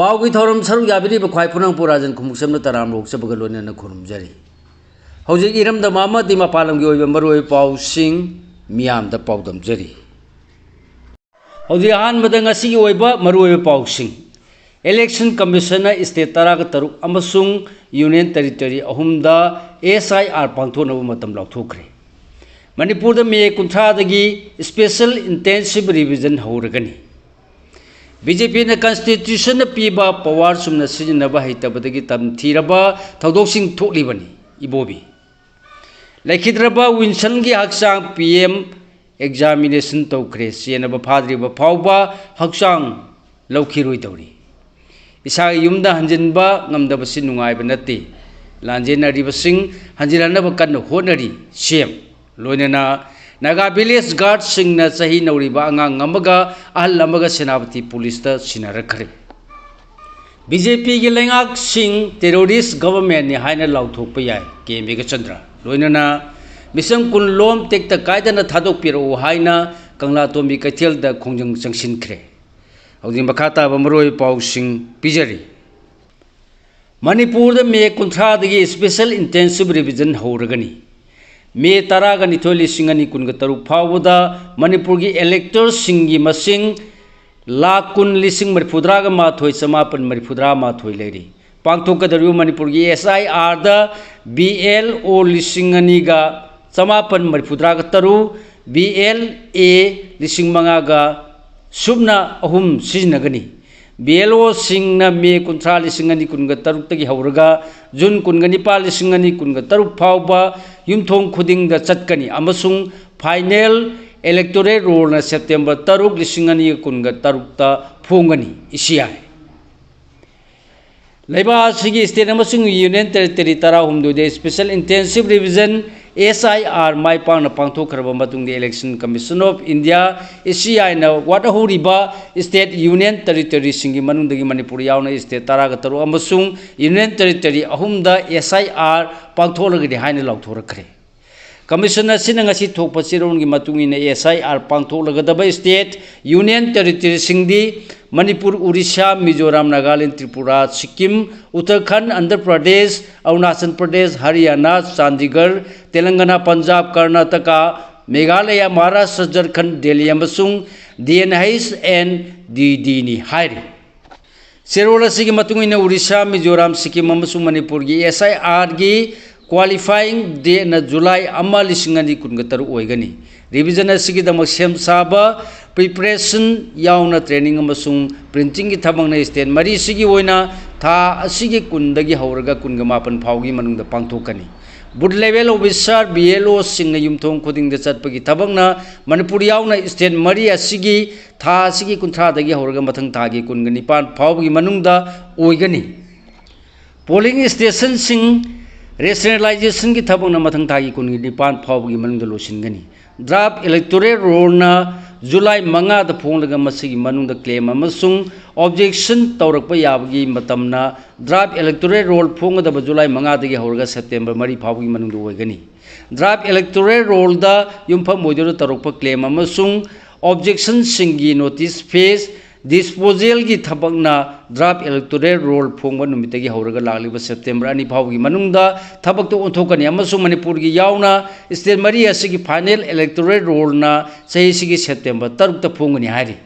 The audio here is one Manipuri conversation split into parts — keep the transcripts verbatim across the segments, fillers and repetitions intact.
ꯄꯥꯎꯒꯤ ꯊꯧꯔꯝ ꯁꯔꯨꯛ ꯌꯥꯕꯤꯔꯤꯕ ꯈ꯭ꯋꯥꯏ ꯄꯨꯅꯪ ꯄꯨꯔꯥꯖꯟ ꯈꯨꯃꯨꯛꯁꯝꯅ ꯇꯔꯥꯝ ꯂꯣꯛꯆꯕꯒ ꯂꯣꯏꯅꯅ ꯈꯨꯔꯨꯝꯖꯔꯤ꯫ ꯍꯧꯖꯤꯛ ꯏꯔꯝꯗꯝ ꯑꯃꯗꯤ ꯃꯄꯥꯟ ꯂꯝꯒꯤ ꯑꯣꯏꯕ ꯃꯔꯨꯑꯣꯏꯕ ꯄꯥꯎꯁꯤꯡ ꯃꯤꯌꯥꯝꯗ ꯄꯥꯎꯗꯝꯖꯔꯤ꯫ ꯍꯧꯖꯤꯛ ꯑꯍꯥꯟꯕꯗ ꯉꯁꯤꯒꯤ ꯑꯣꯏꯕ ꯃꯔꯨꯑꯣꯏꯕ ꯄꯥꯎꯁꯤꯡ꯫ Election Commission ꯅ state ꯇꯔꯥꯒ ꯇꯔꯨꯛ ꯑꯃꯁꯨꯡ Union Territory ꯑꯍꯨꯝꯗ S I R ꯄꯥꯡꯊꯣꯛꯅꯕ ꯃꯇꯝ ꯂꯥꯎꯊꯣꯛꯈ꯭ꯔꯦ꯫ ꯃꯅꯤꯄꯨꯔꯗ ꯃꯦ ꯀꯨꯟꯊ꯭ꯔꯥꯗꯒꯤ Special Intensive Revision ꯍꯧꯔꯒꯅꯤ꯫ B J P ꯅ Constitution ꯅ ꯄꯤꯕ power ꯆꯨꯝꯅ ꯁꯤꯖꯤꯟꯅꯕ ꯍꯩꯇꯕꯗꯒꯤ ꯇꯝꯊꯤꯔꯕ ꯊꯧꯗꯣꯛꯁꯤꯡ ꯊꯣꯛꯂꯤꯕꯅꯤ꯫ ꯏꯕꯣꯕꯤ꯫ ꯂꯩꯈꯤꯗ꯭ꯔꯕ ꯋꯤꯟꯁꯟꯒꯤ ꯍꯛꯆꯥꯡ P M examination ꯇꯧꯈ꯭ꯔꯦ꯫ ꯆꯦꯟꯅꯕ ꯐꯥꯗ꯭ꯔꯤꯕ ꯐꯥꯎꯕ ꯍꯛꯆꯥꯡ ꯂꯧꯈꯤꯔꯣꯏꯗꯧꯔꯤ꯫ ꯏꯁꯥꯒꯤ ꯌꯨꯝꯗ ꯍꯟꯖꯤꯟꯕ ꯉꯝꯗꯕꯁꯤ ꯅꯨꯡꯉꯥꯏꯕ ꯅꯠꯇꯦ꯫ ꯂꯥꯟꯖꯦꯟꯅꯔꯤꯕꯁꯤꯡ ꯍꯟꯖꯤꯜꯍꯟꯅꯕ ꯀꯟꯅ ꯍꯣꯠꯅꯔꯤ꯫ C M꯫ ꯂꯣꯏꯅꯅ Naga village guard ꯁꯤꯡꯅ ꯆꯍꯤ ꯅꯧꯔꯤꯕ ꯑꯉꯥꯡ ꯑꯃꯒ ꯑꯍꯜ ꯑꯃꯒ ꯁꯦꯅꯥꯄꯇꯤ police ꯇ ꯁꯤꯟꯅꯔꯛꯈ꯭ꯔꯦ꯫ B J P ꯒꯤ ꯂꯩꯉꯥꯛꯁꯤꯡ terrorist government ꯅꯤ ꯍꯥꯏꯅ ꯂꯥꯎꯊꯣꯛꯄ ꯌꯥꯏ, K ꯃꯦꯘꯆꯟꯗ꯭ꯔ꯫ ꯂꯣꯏꯅꯅ ꯃꯤꯆꯝ ꯀꯨꯟ ꯂꯣꯝ ꯇꯦꯛꯇ ꯀꯥꯏꯗꯅ ꯊꯥꯗꯣꯛꯄꯤꯔꯛꯎ ꯍꯥꯏꯅ ꯀꯪꯂꯥꯇꯣꯝꯕꯤ ꯀꯩꯊꯦꯜꯗ ꯈꯣꯡꯖꯪ ꯆꯪꯁꯤꯟꯈ꯭ꯔꯦ꯫ ꯍꯧꯖꯤꯛ ꯃꯈꯥ ꯇꯥꯕ ꯃꯔꯨꯑꯣꯏꯕ ꯄꯥꯎꯁꯤꯡ ꯄꯤꯖꯔꯤ꯫ ꯃꯅꯤꯄꯨꯔꯗ ꯃꯦ ꯀꯨꯟꯊ꯭ꯔꯥꯗꯒꯤ Special Intensive Revision ꯍꯧꯔꯒꯅꯤ꯫ ꯃꯦ ꯇꯔꯥꯒ ꯅꯤꯊꯣꯏ, ꯂꯤꯁꯤꯡ ꯑꯅꯤ ꯀꯨꯟꯒ ꯇꯔꯨꯛ ꯐꯥꯎꯕꯗ ꯃꯅꯤꯄꯨꯔꯒꯤ electors ꯁꯤꯡꯒꯤ ꯃꯁꯤꯡ ꯂꯥꯈ ꯀꯨꯟ, ꯂꯤꯁꯤꯡ ꯃꯔꯤꯐꯨꯇꯔꯥꯒ ꯃꯥꯊꯣꯏ, ꯆꯃꯥꯄꯟ ꯃꯔꯤꯐꯨꯇꯔꯥ ꯃꯥꯊꯣꯏ ꯂꯩꯔꯤ꯫ ꯄꯥꯡꯊꯣꯛꯀꯗꯧꯔꯤꯕ ꯃꯅꯤꯄꯨꯔꯒꯤ S I R the B L O ꯂꯤꯁꯤꯡ ꯑꯅꯤꯒ ꯆꯃꯥꯄꯟ ꯃꯔꯤꯐꯨꯇꯔꯥꯒ ꯇꯔꯨꯛ, B L A ꯂꯤꯁꯤꯡ ꯃꯉꯥꯒ ꯁꯨꯞꯅ ꯑꯍꯨꯝ ꯁꯤꯖꯤꯟꯅꯒꯅꯤ꯫ B L O ꯁꯤꯡꯅ ꯃꯦ ꯀꯨꯟꯊ꯭ꯔꯥ, ꯂꯤꯁꯤꯡ ꯑꯅꯤ ꯀꯨꯟꯒ ꯇꯔꯨꯛꯇꯒꯤ ꯍꯧꯔꯒ ꯖꯨꯟ ꯀꯨꯟꯒ ꯅꯤꯄꯥꯟ, ꯂꯤꯁꯤꯡ ꯑꯅꯤ ꯀꯨꯟꯒ ꯇꯔꯨꯛ ꯐꯥꯎꯕ ꯌꯨꯝꯊꯣꯡ ꯈꯨꯗꯤꯡꯗ ꯆꯠꯀꯅꯤ ꯑꯃꯁꯨꯡ final electoral roll ꯅ September ꯇꯔꯨꯛ, ꯂꯤꯁꯤꯡ ꯑꯅꯤ ꯀꯨꯟꯒ ꯇꯔꯨꯛꯇ ꯐꯣꯡꯒꯅꯤ꯫ ꯏꯁꯤ ꯑꯥꯏ꯫ ꯂꯩꯕꯥꯛ ꯑꯁꯤꯒꯤ state ꯑꯃꯁꯨꯡ Union Territory ꯇꯔꯥꯍꯨꯝꯗꯣꯏꯗ Special Intensive Revision, S I R, ꯃꯥꯏ ꯄꯥꯛꯅ ꯄꯥꯡꯊꯣꯛꯈ꯭ꯔꯕ ꯃꯇꯨꯡꯗ Election Commission of India, E C I ꯅ ꯋꯥꯠꯍꯧꯔꯤꯕ state Union Territory ꯁꯤꯡꯒꯤ ꯃꯅꯨꯡꯗꯒꯤ ꯃꯅꯤꯄꯨꯔ ꯌꯥꯎꯅ state ꯇꯔꯥꯒ ꯇꯔꯨꯛ ꯑꯃꯁꯨꯡ Union Territory ꯑꯍꯨꯝꯗ S I R ꯄꯥꯡꯊꯣꯛꯂꯒꯅꯤ ꯍꯥꯏꯅ ꯂꯥꯎꯊꯣꯔꯛꯈ꯭ꯔꯦ꯫ ꯀꯃꯤꯁꯟ ꯑꯁꯤꯅ ꯉꯁꯤ ꯊꯣꯛꯄ ꯆꯦꯔꯣꯜꯒꯤ ꯃꯇꯨꯡ ꯏꯟꯅ, ꯑꯦꯁ ꯑꯥꯏ ꯑꯥꯔ ꯄꯥꯡꯊꯣꯛꯂꯒꯗꯕ ꯁ꯭ꯇꯦꯠ, ꯌꯨꯅꯤꯌꯟ ꯇꯦꯔꯤꯇꯣꯔꯤꯁꯤꯡꯗꯤ ꯃꯅꯤꯄꯨꯔ, ꯎꯔꯤꯁꯥ, ꯃꯤꯖꯣꯔꯥꯝ, ꯅꯥꯒꯥꯂꯦꯟ, ꯇ꯭ꯔꯤꯄꯨꯔꯥ, ꯁꯤꯛꯀꯤꯝ, ꯎꯠꯇꯔꯈꯟꯗ, ꯑꯟꯙ꯭ꯔ ꯄ꯭ꯔꯗꯦꯁ, ꯑꯔꯨꯅꯥꯆꯜ ꯄ꯭ꯔꯗꯦꯁ, ꯍꯔꯤꯌꯥꯅꯥ, ꯆꯥꯟꯗꯤꯒꯔ, ꯇꯦꯂꯪꯒꯅꯥ, ꯄꯟꯖꯥꯕ, ꯀꯔꯅꯥꯇꯀꯥ, ꯃꯦꯘꯥꯂꯌꯥ, ꯃꯍꯥꯔꯥꯁꯇ꯭ꯔ, ꯖꯔꯈꯟꯗ, ꯗꯦꯜꯂꯤ ꯑꯃꯁꯨꯡ D N H N D ꯗꯤꯅꯤ ꯍꯥꯏꯔꯤ꯫ ꯆꯦꯔꯣꯜ ꯑꯁꯤꯒꯤ ꯃꯇꯨꯡ ꯏꯟꯅ, ꯎꯔꯤꯁꯥ, ꯃꯤꯖꯣꯔꯥꯝ, ꯁꯤꯛꯀꯤꯝ ꯑꯃꯁꯨꯡ ꯃꯅꯤꯄꯨꯔꯒꯤ ꯑꯦꯁ ꯑꯥꯏ ꯑꯥꯔꯒꯤ qualifying dateꯅ ꯖꯨꯂꯥꯏ ꯑꯃ, ꯂꯤꯁꯤꯡ ꯑꯅꯤ ꯀꯨꯟꯒ ꯇꯔꯨꯛ ꯑꯣꯏꯒꯅꯤ꯫ ꯔꯤꯚꯤꯖꯟ ꯑꯁꯤꯒꯤꯗꯃꯛ ꯁꯦꯝ ꯁꯥꯕ, preparation ꯌꯥꯎꯅ training ꯑꯃꯁꯨꯡ printingꯒꯤ ꯊꯕꯛꯅ ꯁ꯭ꯇꯦꯠ ꯃꯔꯤꯁꯤꯒꯤ ꯑꯣꯏꯅ ꯊꯥ ꯑꯁꯤꯒꯤ ꯀꯨꯟꯗꯒꯤ ꯍꯧꯔꯒ ꯀꯨꯟꯒ ꯃꯥꯄꯟ ꯐꯥꯎꯒꯤ ꯃꯅꯨꯡꯗ ꯄꯥꯡꯊꯣꯛꯀꯅꯤ꯫ Booth level officer, B L ꯑꯣꯁꯤꯡꯅ ꯌꯨꯝꯊꯣꯡ ꯈꯨꯗꯤꯡꯗ ꯆꯠꯄꯒꯤ ꯊꯕꯛꯅ ꯃꯅꯤꯄꯨꯔ ꯌꯥꯎꯅ ꯁ꯭ꯇꯦꯠ ꯃꯔꯤ ꯑꯁꯤꯒꯤ ꯊꯥ ꯑꯁꯤꯒꯤ ꯀꯨꯟꯊ꯭ꯔꯥꯗꯒꯤ ꯍꯧꯔꯒ ꯃꯊꯪ ꯊꯥꯒꯤ ꯀꯨꯟꯒ ꯅꯤꯄꯥꯟ ꯐꯥꯎꯕꯒꯤ ꯃꯅꯨꯡꯗ ꯑꯣꯏꯒꯅꯤ꯫ Polling stationꯁꯤꯡ rationalizationꯒꯤ ꯊꯕꯛꯅ ꯃꯊꯪ ꯊꯥꯒꯤ ꯀꯨꯟꯒ ꯅꯤꯄꯥꯟ ꯐꯥꯎꯕꯒꯤ ꯃꯅꯨꯡꯗ ꯂꯣꯏꯁꯤꯟꯒꯅꯤ꯫ Draft electoral rollꯅ ꯖꯨꯂꯥꯏ ꯃꯉꯥꯗ ꯐꯣꯡꯂꯒ ꯃꯁꯤꯒꯤ ꯃꯅꯨꯡꯗ claim ꯑꯃꯁꯨꯡ objection ꯇꯧꯔꯛꯄ ꯌꯥꯕꯒꯤ ꯃꯇꯝꯅ draft electoral roll ꯐꯣꯡꯒꯗꯕ ꯖꯨꯂꯥꯏ ꯃꯉꯥꯗꯒꯤ ꯍꯧꯔꯒ ꯁꯦꯞꯇꯦꯝꯕꯔ ꯃꯔꯤ ꯐꯥꯎꯕꯒꯤ ꯃꯅꯨꯡꯗ ꯑꯣꯏꯒꯅꯤ꯫ Draft electoral rollꯗ ꯌꯨꯝꯐꯝ ꯑꯣꯏꯗꯨꯅ ꯇꯧꯔꯛꯄ claim ꯑꯃꯁꯨꯡ objectionꯁꯤꯡꯒꯤ notice phase disposalꯒꯤ ꯊꯕꯛꯅ draft electoral roll ꯐꯣꯡꯕ ꯅꯨꯃꯤꯠꯇꯒꯤ ꯍꯧꯔꯒ ꯂꯥꯛꯂꯤꯕ ꯁꯦꯞꯇꯦꯝꯕꯔ ꯑꯅꯤ ꯐꯥꯎꯕꯒꯤ ꯃꯅꯨꯡꯗ ꯊꯕꯛꯇ ꯑꯣꯟꯊꯣꯛꯀꯅꯤ ꯑꯃꯁꯨꯡ ꯃꯅꯤꯄꯨꯔꯒꯤ ꯌꯥꯎꯅ ꯁ꯭ꯇꯦꯠ ꯃꯔꯤ ꯑꯁꯤꯒꯤ final electoral rollꯅ ꯆꯍꯤꯁꯤꯒꯤ ꯁꯦꯞꯇꯦꯝꯕꯔ ꯇꯔꯨꯛꯇ ꯐꯣꯡꯒꯅꯤ ꯍꯥꯏꯔꯤ꯫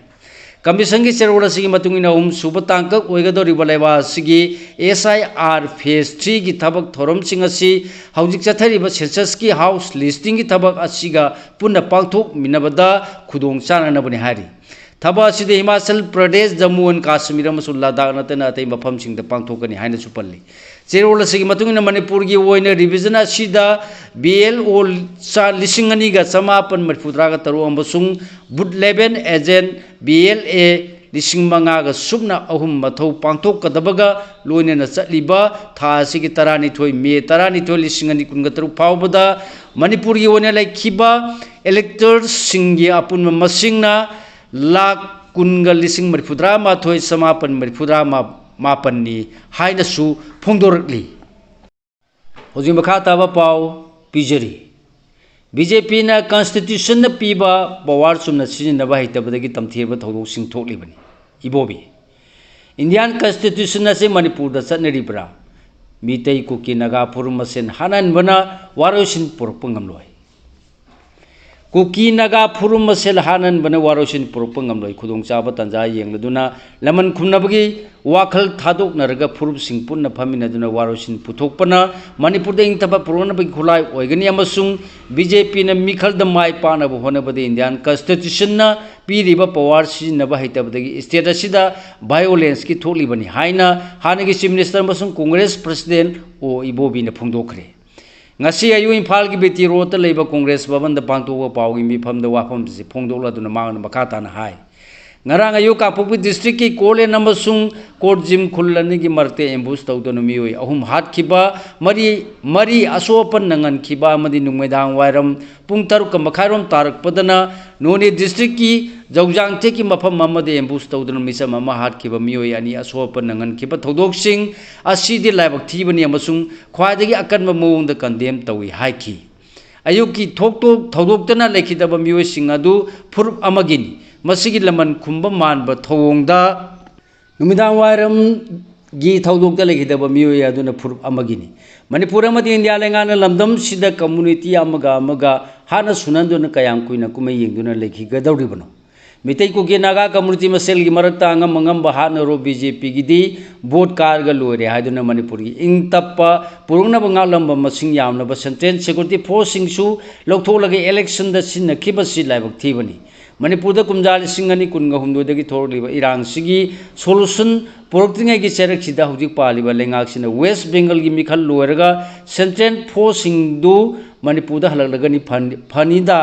ꯀꯃꯤꯁꯟꯒꯤ ꯆꯦꯔꯣꯜ ꯑꯁꯤꯒꯤ ꯃꯇꯨꯡ ꯏꯟꯅ, ꯑꯍꯨꯝꯁꯨꯕ ꯇꯥꯡꯀꯛ ꯑꯣꯏꯒꯗꯧꯔꯤꯕ ꯂꯩꯕꯥꯛ ꯑꯁꯤꯒꯤ ꯑꯦꯁ ꯑꯥꯏ ꯑꯥꯔ phase threeꯒꯤ ꯊꯕꯛ ꯊꯧꯔꯝꯁꯤꯡ ꯑꯁꯤ ꯍꯧꯖꯤꯛ ꯆꯠꯊꯔꯤꯕ ꯁꯦꯟꯁꯁꯀꯤ house listingꯒꯤ ꯊꯕꯛ ꯑꯁꯤꯒ ꯄꯨꯟꯅ ꯄꯥꯡꯊꯣꯛꯃꯤꯟꯅꯕꯗ ꯈꯨꯗꯣꯡ ꯆꯥꯅꯅꯕꯅꯤ ꯍꯥꯏꯔꯤ꯫ ꯊꯕꯛ ꯑꯁꯤꯗ ꯍꯤꯃꯥꯆꯜ ꯄ꯭ꯔꯗꯦꯁ, ꯖꯝꯃꯨ ꯑꯦꯟ ꯀꯥꯁꯃꯤꯔ ꯑꯃꯁꯨꯡ ꯂꯗꯥꯈ ꯅꯠꯇꯅ ꯑꯇꯩ ꯃꯐꯝꯁꯤꯡꯗ ꯄꯥꯡꯊꯣꯛꯀꯅꯤ ꯍꯥꯏꯅꯁꯨ ꯄꯜꯂꯤ꯫ ꯆꯦꯔꯣꯜ ꯑꯁꯤꯒꯤ ꯃꯇꯨꯡ ꯏꯟꯅ, ꯃꯅꯤꯄꯨꯔꯒꯤ ꯑꯣꯏꯅ ꯔꯤꯚꯤꯖꯟ ꯑꯁꯤꯗ ꯕꯤ ꯑꯦꯜ ꯑꯣ ꯆꯥ ꯂꯤꯁꯤꯡ ꯑꯅꯤꯒ ꯆꯃꯥꯄꯟ ꯃꯔꯤꯐꯨꯇꯔꯥꯒ ꯇꯔꯨꯛ ꯑꯃꯁꯨꯡ booth level agent, B L A, ꯂꯤꯁꯤꯡ ꯃꯉꯥꯒ ꯁꯨꯞꯅ ꯑꯍꯨꯝ ꯃꯊꯧ ꯄꯥꯡꯊꯣꯛꯀꯗꯕꯒ ꯂꯣꯏꯅꯅ ꯆꯠꯂꯤꯕ ꯊꯥ ꯑꯁꯤꯒꯤ ꯇꯔꯥꯅꯤꯊꯣꯏ, ꯃꯦ ꯇꯔꯥꯅꯤꯊꯣꯏ, ꯂꯤꯁꯤꯡ ꯑꯅꯤ ꯀꯨꯟꯒ ꯇꯔꯨꯛ ꯐꯥꯎꯕꯗ ꯃꯅꯤꯄꯨꯔꯒꯤ ꯑꯣꯏꯅ ꯂꯩꯈꯤꯕ electorꯁꯤꯡꯒꯤ ꯑꯄꯨꯟꯕ ꯃꯁꯤꯡꯅ ꯂꯥꯈ ꯀꯨꯟꯒ ꯂꯤꯁꯤꯡ ꯃꯔꯤꯐꯨꯇꯔꯥ ꯃꯥꯊꯣꯏ ꯆꯃꯥꯄꯟ ꯃꯔꯤꯐꯨꯇꯔꯥ ꯃꯥꯄꯟꯅꯤ ꯍꯥꯏꯅꯁꯨ ꯐꯣꯡꯗꯣꯔꯛꯂꯤ꯫ ꯍꯧꯖꯤꯛ ꯃꯈꯥ ꯇꯥꯕ ꯄꯥꯎ ꯄꯤꯖꯔꯤ꯫ ꯕꯤ ꯖꯦ ꯄꯤꯅ ꯀꯟꯁꯇꯤꯇ꯭ꯌꯨꯁꯟꯅ ꯄꯤꯕ ꯄꯋꯥꯔ ꯆꯨꯝꯅ ꯁꯤꯖꯤꯟꯅꯕ ꯍꯩꯇꯕꯗꯒꯤ ꯇꯝꯊꯤꯔꯕ ꯊꯧꯗꯣꯛꯁꯤꯡ ꯊꯣꯛꯂꯤꯕꯅꯤ꯫ ꯏꯕꯣꯕꯤ, ꯏꯟꯗꯤꯌꯥꯟ ꯀꯟꯁꯇꯤꯇ꯭ꯌꯨꯁꯟ ꯑꯁꯤ ꯃꯅꯤꯄꯨꯔꯗ ꯆꯠꯅꯔꯤꯕ꯭ꯔꯥ? ꯃꯤꯇꯩ, ꯀꯨꯀꯤ, ꯅꯥꯒꯥ ꯐꯨꯔꯨꯞ ꯃꯁꯦꯟ ꯍꯥꯠꯅꯍꯟꯕꯅ ꯋꯥꯔꯣꯏꯁꯤꯟ ꯄꯨꯔꯛꯄ ꯉꯝꯂꯣꯏ꯫ ꯀꯨꯀꯤ ꯅꯥꯒꯥ ꯐꯨꯔꯨꯞ ꯃꯁꯦꯜ ꯍꯥꯠꯅꯍꯟꯕꯅ ꯋꯥꯔꯣꯏꯁꯤꯟ ꯄꯨꯔꯛꯄ ꯉꯝꯂꯣꯏ꯫ ꯈꯨꯗꯣꯡꯆꯥꯕ ꯇꯥꯟꯖꯥ ꯌꯦꯡꯂꯗꯨꯅ ꯂꯃꯟ ꯈꯨꯝꯅꯕꯒꯤ ꯋꯥꯈꯜ ꯊꯥꯗꯣꯛꯅꯔꯒ ꯐꯨꯔꯨꯞꯁꯤꯡ ꯄꯨꯟꯅ ꯐꯝꯃꯤꯟꯅꯗꯨꯅ ꯋꯥꯔꯣꯏꯁꯤꯟ ꯄꯨꯊꯣꯛꯄꯅ ꯃꯅꯤꯄꯨꯔꯗ ꯏꯪ ꯇꯞꯄ ꯄꯨꯔꯛꯅꯕꯒꯤ ꯈꯨꯠꯂꯥꯏ ꯑꯣꯏꯒꯅꯤ ꯑꯃꯁꯨꯡ ꯕꯤ ꯖꯦ ꯄꯤꯅ ꯃꯤꯈꯜꯗ ꯃꯥꯏ ꯄꯥꯛꯅꯕ ꯍꯣꯠꯅꯕꯗ ꯏꯟꯗꯤꯌꯥꯟ ꯀꯟꯁꯇꯤꯇ꯭ꯌꯨꯁꯟꯅ ꯄꯤꯔꯤꯕ ꯄꯋꯥꯔ ꯁꯤꯖꯤꯟꯅꯕ ꯍꯩꯇꯕꯗꯒꯤ ꯁ꯭ꯇꯦꯠ ꯑꯁꯤꯗ ꯚꯥꯏꯑꯣꯂꯦꯟꯁꯀꯤ ꯊꯣꯛꯂꯤꯕꯅꯤ ꯍꯥꯏꯅ ꯍꯥꯟꯅꯒꯤ ꯆꯤꯐ ꯃꯤꯅꯤꯁꯇꯔ ꯑꯃꯁꯨꯡ ꯀꯣꯡꯒ꯭ꯔꯦꯁ ꯄ꯭ꯔꯁꯤꯗꯦꯟ ꯑꯣ ꯏꯕꯣꯕꯤꯅ ꯐꯣꯡꯗꯣꯛꯈ꯭ꯔꯦ꯫ ꯉꯁꯤ ꯑꯌꯨꯛ ꯏꯝꯐꯥꯜꯒꯤ ꯕꯤ ꯇꯤ ꯔꯣꯗꯇ ꯂꯩꯕ ꯀꯣꯡꯒ꯭ꯔꯦꯁ ꯚꯕꯟꯗ ꯄꯥꯡꯊꯣꯛꯄ ꯄꯥꯎꯒꯤ ꯃꯤꯐꯝꯗ ꯋꯥꯐꯝꯁꯤ ꯐꯣꯡꯗꯣꯛꯂꯗꯨꯅ ꯃꯍꯥꯛꯅ ꯃꯈꯥ ꯇꯥꯅ ꯍꯥꯏ, ꯉꯔꯥꯡ ꯑꯌꯨꯛ ꯀꯥꯡꯄꯣꯛꯄꯤ ꯗꯤꯁꯇ꯭ꯔꯤꯛꯀꯤ ꯀꯣꯔꯂꯦꯟ ꯑꯃꯁꯨꯡ ꯀꯣꯔꯖꯤꯝ ꯈꯨꯜ ꯑꯅꯤꯒꯤ ꯃꯔꯛꯇ ꯑꯦꯝꯕꯨꯁ ꯇꯧꯗꯨꯅ ꯃꯤꯑꯣꯏ ꯑꯍꯨꯝ ꯍꯥꯠꯈꯤꯕ, ꯃꯔꯤ, ꯃꯔꯤ ꯑꯁꯣꯛ ꯑꯄꯟ ꯅꯪꯍꯟꯈꯤꯕ ꯑꯃꯗꯤ ꯅꯨꯃꯤꯗꯥꯡ ꯋꯥꯏꯔꯝ ꯄꯨꯡ ꯇꯔꯨꯛꯀ ꯃꯈꯥꯏꯔꯣꯝ ꯇꯥꯔꯛꯄꯗꯅ ꯅꯣꯅꯦ ꯗꯤꯁꯇ꯭ꯔꯤꯛꯀꯤ ꯖꯧꯖꯥꯡꯊꯦꯛꯀꯤ ꯃꯐꯝ ꯑꯃꯗ ꯑꯦꯝꯕꯨꯁ ꯇꯧꯗꯨꯅ ꯃꯤꯆꯝ ꯑꯃ ꯍꯥꯠꯈꯤꯕ, ꯃꯤꯑꯣꯏ ꯑꯅꯤ ꯑꯁꯣꯛ ꯑꯄꯟ ꯅꯪꯍꯟꯈꯤꯕ ꯊꯧꯗꯣꯛꯁꯤꯡ ꯑꯁꯤꯗꯤ ꯂꯥꯏꯕꯛ ꯊꯤꯕꯅꯤ ꯑꯃꯁꯨꯡ ꯈ꯭ꯋꯥꯏꯗꯒꯤ ꯑꯀꯟꯕ ꯃꯑꯣꯡꯗ ꯀꯟꯗꯦꯝ ꯇꯧꯏ ꯍꯥꯏꯈꯤ꯫ ꯑꯌꯨꯛꯀꯤ ꯊꯣꯛꯇꯣꯛ-, ꯊꯧꯗꯣꯛꯇꯅ ꯂꯩꯈꯤꯗꯕ ꯃꯤꯑꯣꯏꯁꯤꯡ ꯑꯗꯨ ꯐꯨꯔꯨꯞ ꯑꯃꯒꯤꯅꯤ꯫ ꯃꯁꯤꯒꯤ ꯂꯃꯟ ꯈꯨꯝꯕ ꯃꯥꯟꯕ ꯊꯧꯑꯣꯡꯗ ꯅꯨꯃꯤꯗꯥꯡ ꯋꯥꯏꯔꯝꯒꯤ ꯊꯧꯗꯣꯛꯇ ꯂꯩꯈꯤꯗꯕ ꯃꯤꯑꯣꯏ ꯑꯗꯨꯅ ꯐꯨꯔꯨꯞ ꯑꯃꯒꯤꯅꯤ꯫ ꯃꯅꯤꯄꯨꯔ ꯑꯃꯗꯤ ꯏꯟꯗꯤꯌꯥ ꯂꯩꯉꯥꯛꯅ ꯂꯝꯗꯝꯁꯤꯗ ꯀꯝꯃꯨꯅꯤꯇꯤ ꯑꯃꯒ ꯑꯃꯒ ꯍꯥꯠꯅ ꯁꯨꯅꯍꯟꯗꯨꯅ ꯀꯌꯥꯝ ꯀꯨꯏꯅ ꯀꯨꯝꯍꯩ ꯌꯦꯡꯗꯨꯅ ꯂꯩꯈꯤꯒꯗꯧꯔꯤꯕꯅꯣ? ꯃꯤꯇꯩ ꯀꯨꯀꯤ ꯅꯥꯒꯥ ꯀꯝꯃꯨꯅꯤꯇꯤ ꯃꯁꯦꯜꯒꯤ ꯃꯔꯛꯇ ꯑꯉꯝ ꯑꯉꯝꯕ ꯍꯥꯠꯅꯔꯣ, ꯕꯤ ꯖꯦ ꯄꯤꯒꯤꯗꯤ ꯚꯣꯠ ꯀꯥꯔꯒ ꯂꯣꯏꯔꯦ ꯍꯥꯏꯗꯨꯅ ꯃꯅꯤꯄꯨꯔꯒꯤ ꯏꯪ ꯇꯞꯄ ꯄꯨꯔꯛꯅꯕ ꯉꯥꯛꯂꯝꯕ ꯃꯁꯤꯡ ꯌꯥꯝꯂꯕ ꯁꯦꯟꯇ꯭ꯔꯦꯜ ꯁꯦꯀ꯭ꯌꯨꯔꯤꯇꯤ ꯐꯣꯔꯁꯁꯤꯡꯁꯨ ꯂꯧꯊꯣꯛꯂꯒ ꯏꯂꯦꯛꯁꯟꯗ ꯁꯤꯖꯤꯟꯅꯈꯤꯕꯁꯤ ꯂꯥꯏꯕꯛ ꯊꯤꯕꯅꯤ꯫ ꯃꯅꯤꯄꯨꯔꯗ ꯀꯨꯝꯖꯥ ꯂꯤꯁꯤꯡ ꯑꯅꯤ ꯀꯨꯟꯒ ꯍꯨꯝꯗꯣꯏꯗꯒꯤ ꯊꯣꯛꯂꯛꯂꯤꯕ ꯏꯔꯥꯡꯁꯤꯒꯤ ꯁꯣꯂꯨꯁꯟ ꯄꯨꯔꯛꯇ꯭ꯔꯤꯉꯩꯒꯤ ꯆꯩꯔꯛꯁꯤꯗ ꯍꯧꯖꯤꯛ ꯄꯥꯜꯂꯤꯕ ꯂꯩꯉꯥꯛꯁꯤꯅ ꯋꯦꯁ ꯕꯦꯡꯒꯜꯒꯤ ꯃꯤꯈꯜ ꯂꯣꯏꯔꯒ ꯁꯦꯟꯇ꯭ꯔꯦꯜ ꯐꯣꯔꯁꯁꯤꯡꯗꯨ ꯃꯅꯤꯄꯨꯔꯗ ꯍꯜꯂꯛꯂꯒꯅꯤ ꯐꯅꯤ-, ꯐꯅꯤꯗ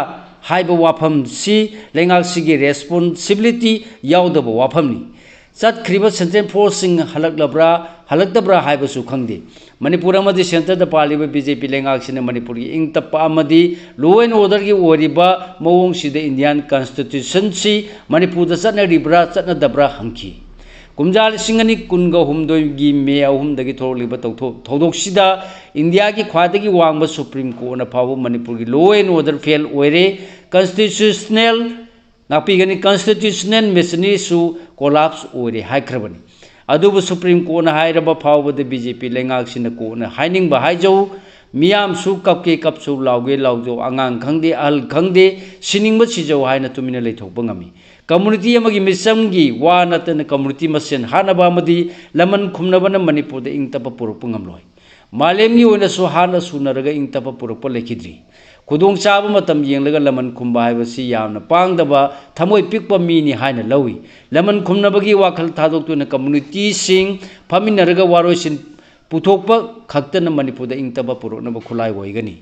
ꯍꯥꯏꯕ ꯋꯥꯐꯝꯁꯤ ꯂꯩꯉꯥꯛꯁꯤꯒꯤ ꯔꯦꯁꯄꯣꯟꯁꯤꯕꯤꯂꯤꯇꯤ ꯌꯥꯎꯗꯕ ꯋꯥꯐꯝꯅꯤ꯫ ꯆꯠꯈ꯭ꯔꯤꯕ ꯁꯦꯟꯇ꯭ꯔꯦꯜ ꯐꯣꯔꯁꯁꯤꯡ ꯍꯜꯂꯛꯂꯕ꯭ꯔꯥ, ꯍꯜꯂꯛꯇꯕ꯭ꯔꯥ ꯍꯥꯏꯕꯁꯨ ꯈꯪꯗꯦ꯫ ꯃꯅꯤꯄꯨꯔ ꯑꯃꯗꯤ ꯁꯦꯟꯇꯔꯗ ꯄꯥꯜꯂꯤꯕ ꯕꯤ ꯖꯦ ꯄꯤ ꯂꯩꯉꯥꯛꯁꯤꯅ ꯃꯅꯤꯄꯨꯔꯒꯤ ꯏꯪ ꯇꯞꯄ ꯑꯃꯗꯤ ꯂꯣ ꯑꯦꯟ ꯑꯣꯔꯗꯔꯒꯤ ꯑꯣꯏꯔꯤꯕ ꯃꯑꯣꯡꯁꯤꯗ ꯏꯟꯗꯤꯌꯥꯟ ꯀꯟꯁꯇꯤꯇ꯭ꯌꯨꯁꯟꯁꯤ ꯃꯅꯤꯄꯨꯔꯗ ꯆꯠꯅꯔꯤꯕ꯭ꯔꯥ, ꯆꯠꯅꯗꯕ꯭ꯔꯥ ꯍꯪꯈꯤ꯫ ꯀꯨꯝꯖꯥ ꯂꯤꯁꯤꯡ ꯑꯅꯤ ꯀꯨꯟꯒ ꯍꯨꯝꯗꯣꯏꯒꯤ ꯃꯦ ꯑꯍꯨꯝꯗꯒꯤ ꯊꯣꯛꯂꯛꯂꯤꯕ ꯊꯧꯗꯣꯛ-, ꯊꯧꯗꯣꯛꯁꯤꯗ ꯏꯟꯗꯤꯌꯥꯒꯤ ꯈ꯭ꯋꯥꯏꯗꯒꯤ ꯋꯥꯡꯕ ꯁꯨꯄ꯭ꯔꯤꯝ ꯀꯣꯔꯠꯅ ꯐꯥꯎꯕ ꯃꯅꯤꯄꯨꯔꯒꯤ law and order fail ꯑꯣꯏꯔꯦ, constitutional, ꯉꯥꯛꯄꯤꯒꯅꯤ, constitutional machineryꯁꯨ collapse ꯑꯣꯏꯔꯦ ꯍꯥꯏꯈ꯭ꯔꯕꯅꯤ꯫ ꯑꯗꯨꯕꯨ ꯁꯨꯄ꯭ꯔꯤꯝ ꯀꯣꯔꯠꯅ ꯍꯥꯏꯔꯕ ꯐꯥꯎꯕꯗ ꯕꯤ ꯖꯦ ꯄꯤ ꯂꯩꯉꯥꯛꯁꯤꯅ ꯀꯣꯔꯠꯅ ꯍꯥꯏꯅꯤꯡꯕ ꯍꯥꯏꯖꯧ, ꯃꯤꯌꯥꯝꯁꯨ ꯀꯞꯀꯦ ꯀꯞꯆꯧ, ꯂꯥꯎꯒꯦ ꯂꯥꯎꯖꯧ, ꯑꯉꯥꯡ ꯈꯪꯗꯦ ꯑꯍꯜ ꯈꯪꯗꯦ, ꯁꯤꯅꯤꯡꯕ ꯁꯤꯖꯧ ꯍꯥꯏꯅ ꯇꯨꯃꯤꯟꯅ ꯂꯩꯊꯣꯛꯄ ꯉꯝꯃꯤ꯫ Community ꯑꯃꯒꯤ ꯃꯤꯆꯝꯒꯤ ꯋꯥ ꯅꯠꯇꯅ community ꯃꯁꯦꯟ ꯍꯥꯠꯅꯕ ꯑꯃꯗꯤ ꯂꯃꯟ ꯈꯨꯝꯅꯕꯅ ꯃꯅꯤꯄꯨꯔꯗ ꯏꯪ ꯇꯞꯄ ꯄꯨꯔꯛꯄ ꯉꯝꯂꯣꯏ꯫ ꯃꯥꯂꯦꯝꯒꯤ ꯑꯣꯏꯅꯁꯨ ꯍꯥꯠꯅ ꯁꯨꯅꯔꯒ ꯏꯪ ꯇꯞꯄ ꯄꯨꯔꯛꯄ ꯂꯩꯈꯤꯗ꯭ꯔꯤ꯫ ꯈꯨꯗꯣꯡꯆꯥꯕ ꯃꯇꯝ ꯌꯦꯡꯂꯒ ꯂꯃꯟ ꯈꯨꯝꯕ ꯍꯥꯏꯕꯁꯤ ꯌꯥꯝꯅ ꯄꯥꯡꯗꯕ, ꯊꯃꯣꯏ ꯄꯤꯛꯄ ꯃꯤꯅꯤ ꯍꯥꯏꯅ ꯂꯧꯏ꯫ ꯂꯃꯟ ꯈꯨꯝꯅꯕꯒꯤ ꯋꯥꯈꯜ ꯊꯥꯗꯣꯛꯇꯨꯅ communityꯁꯤꯡ ꯐꯝꯃꯤꯟꯅꯔꯒ ꯋꯥꯔꯣꯏꯁꯤꯟ ꯄꯨꯊꯣꯛꯄ ꯈꯛꯇꯅ ꯃꯅꯤꯄꯨꯔꯗ ꯏꯪ ꯇꯞꯄ ꯄꯨꯔꯛꯅꯕ ꯈꯨꯠꯂꯥꯏ ꯑꯣꯏꯒꯅꯤ꯫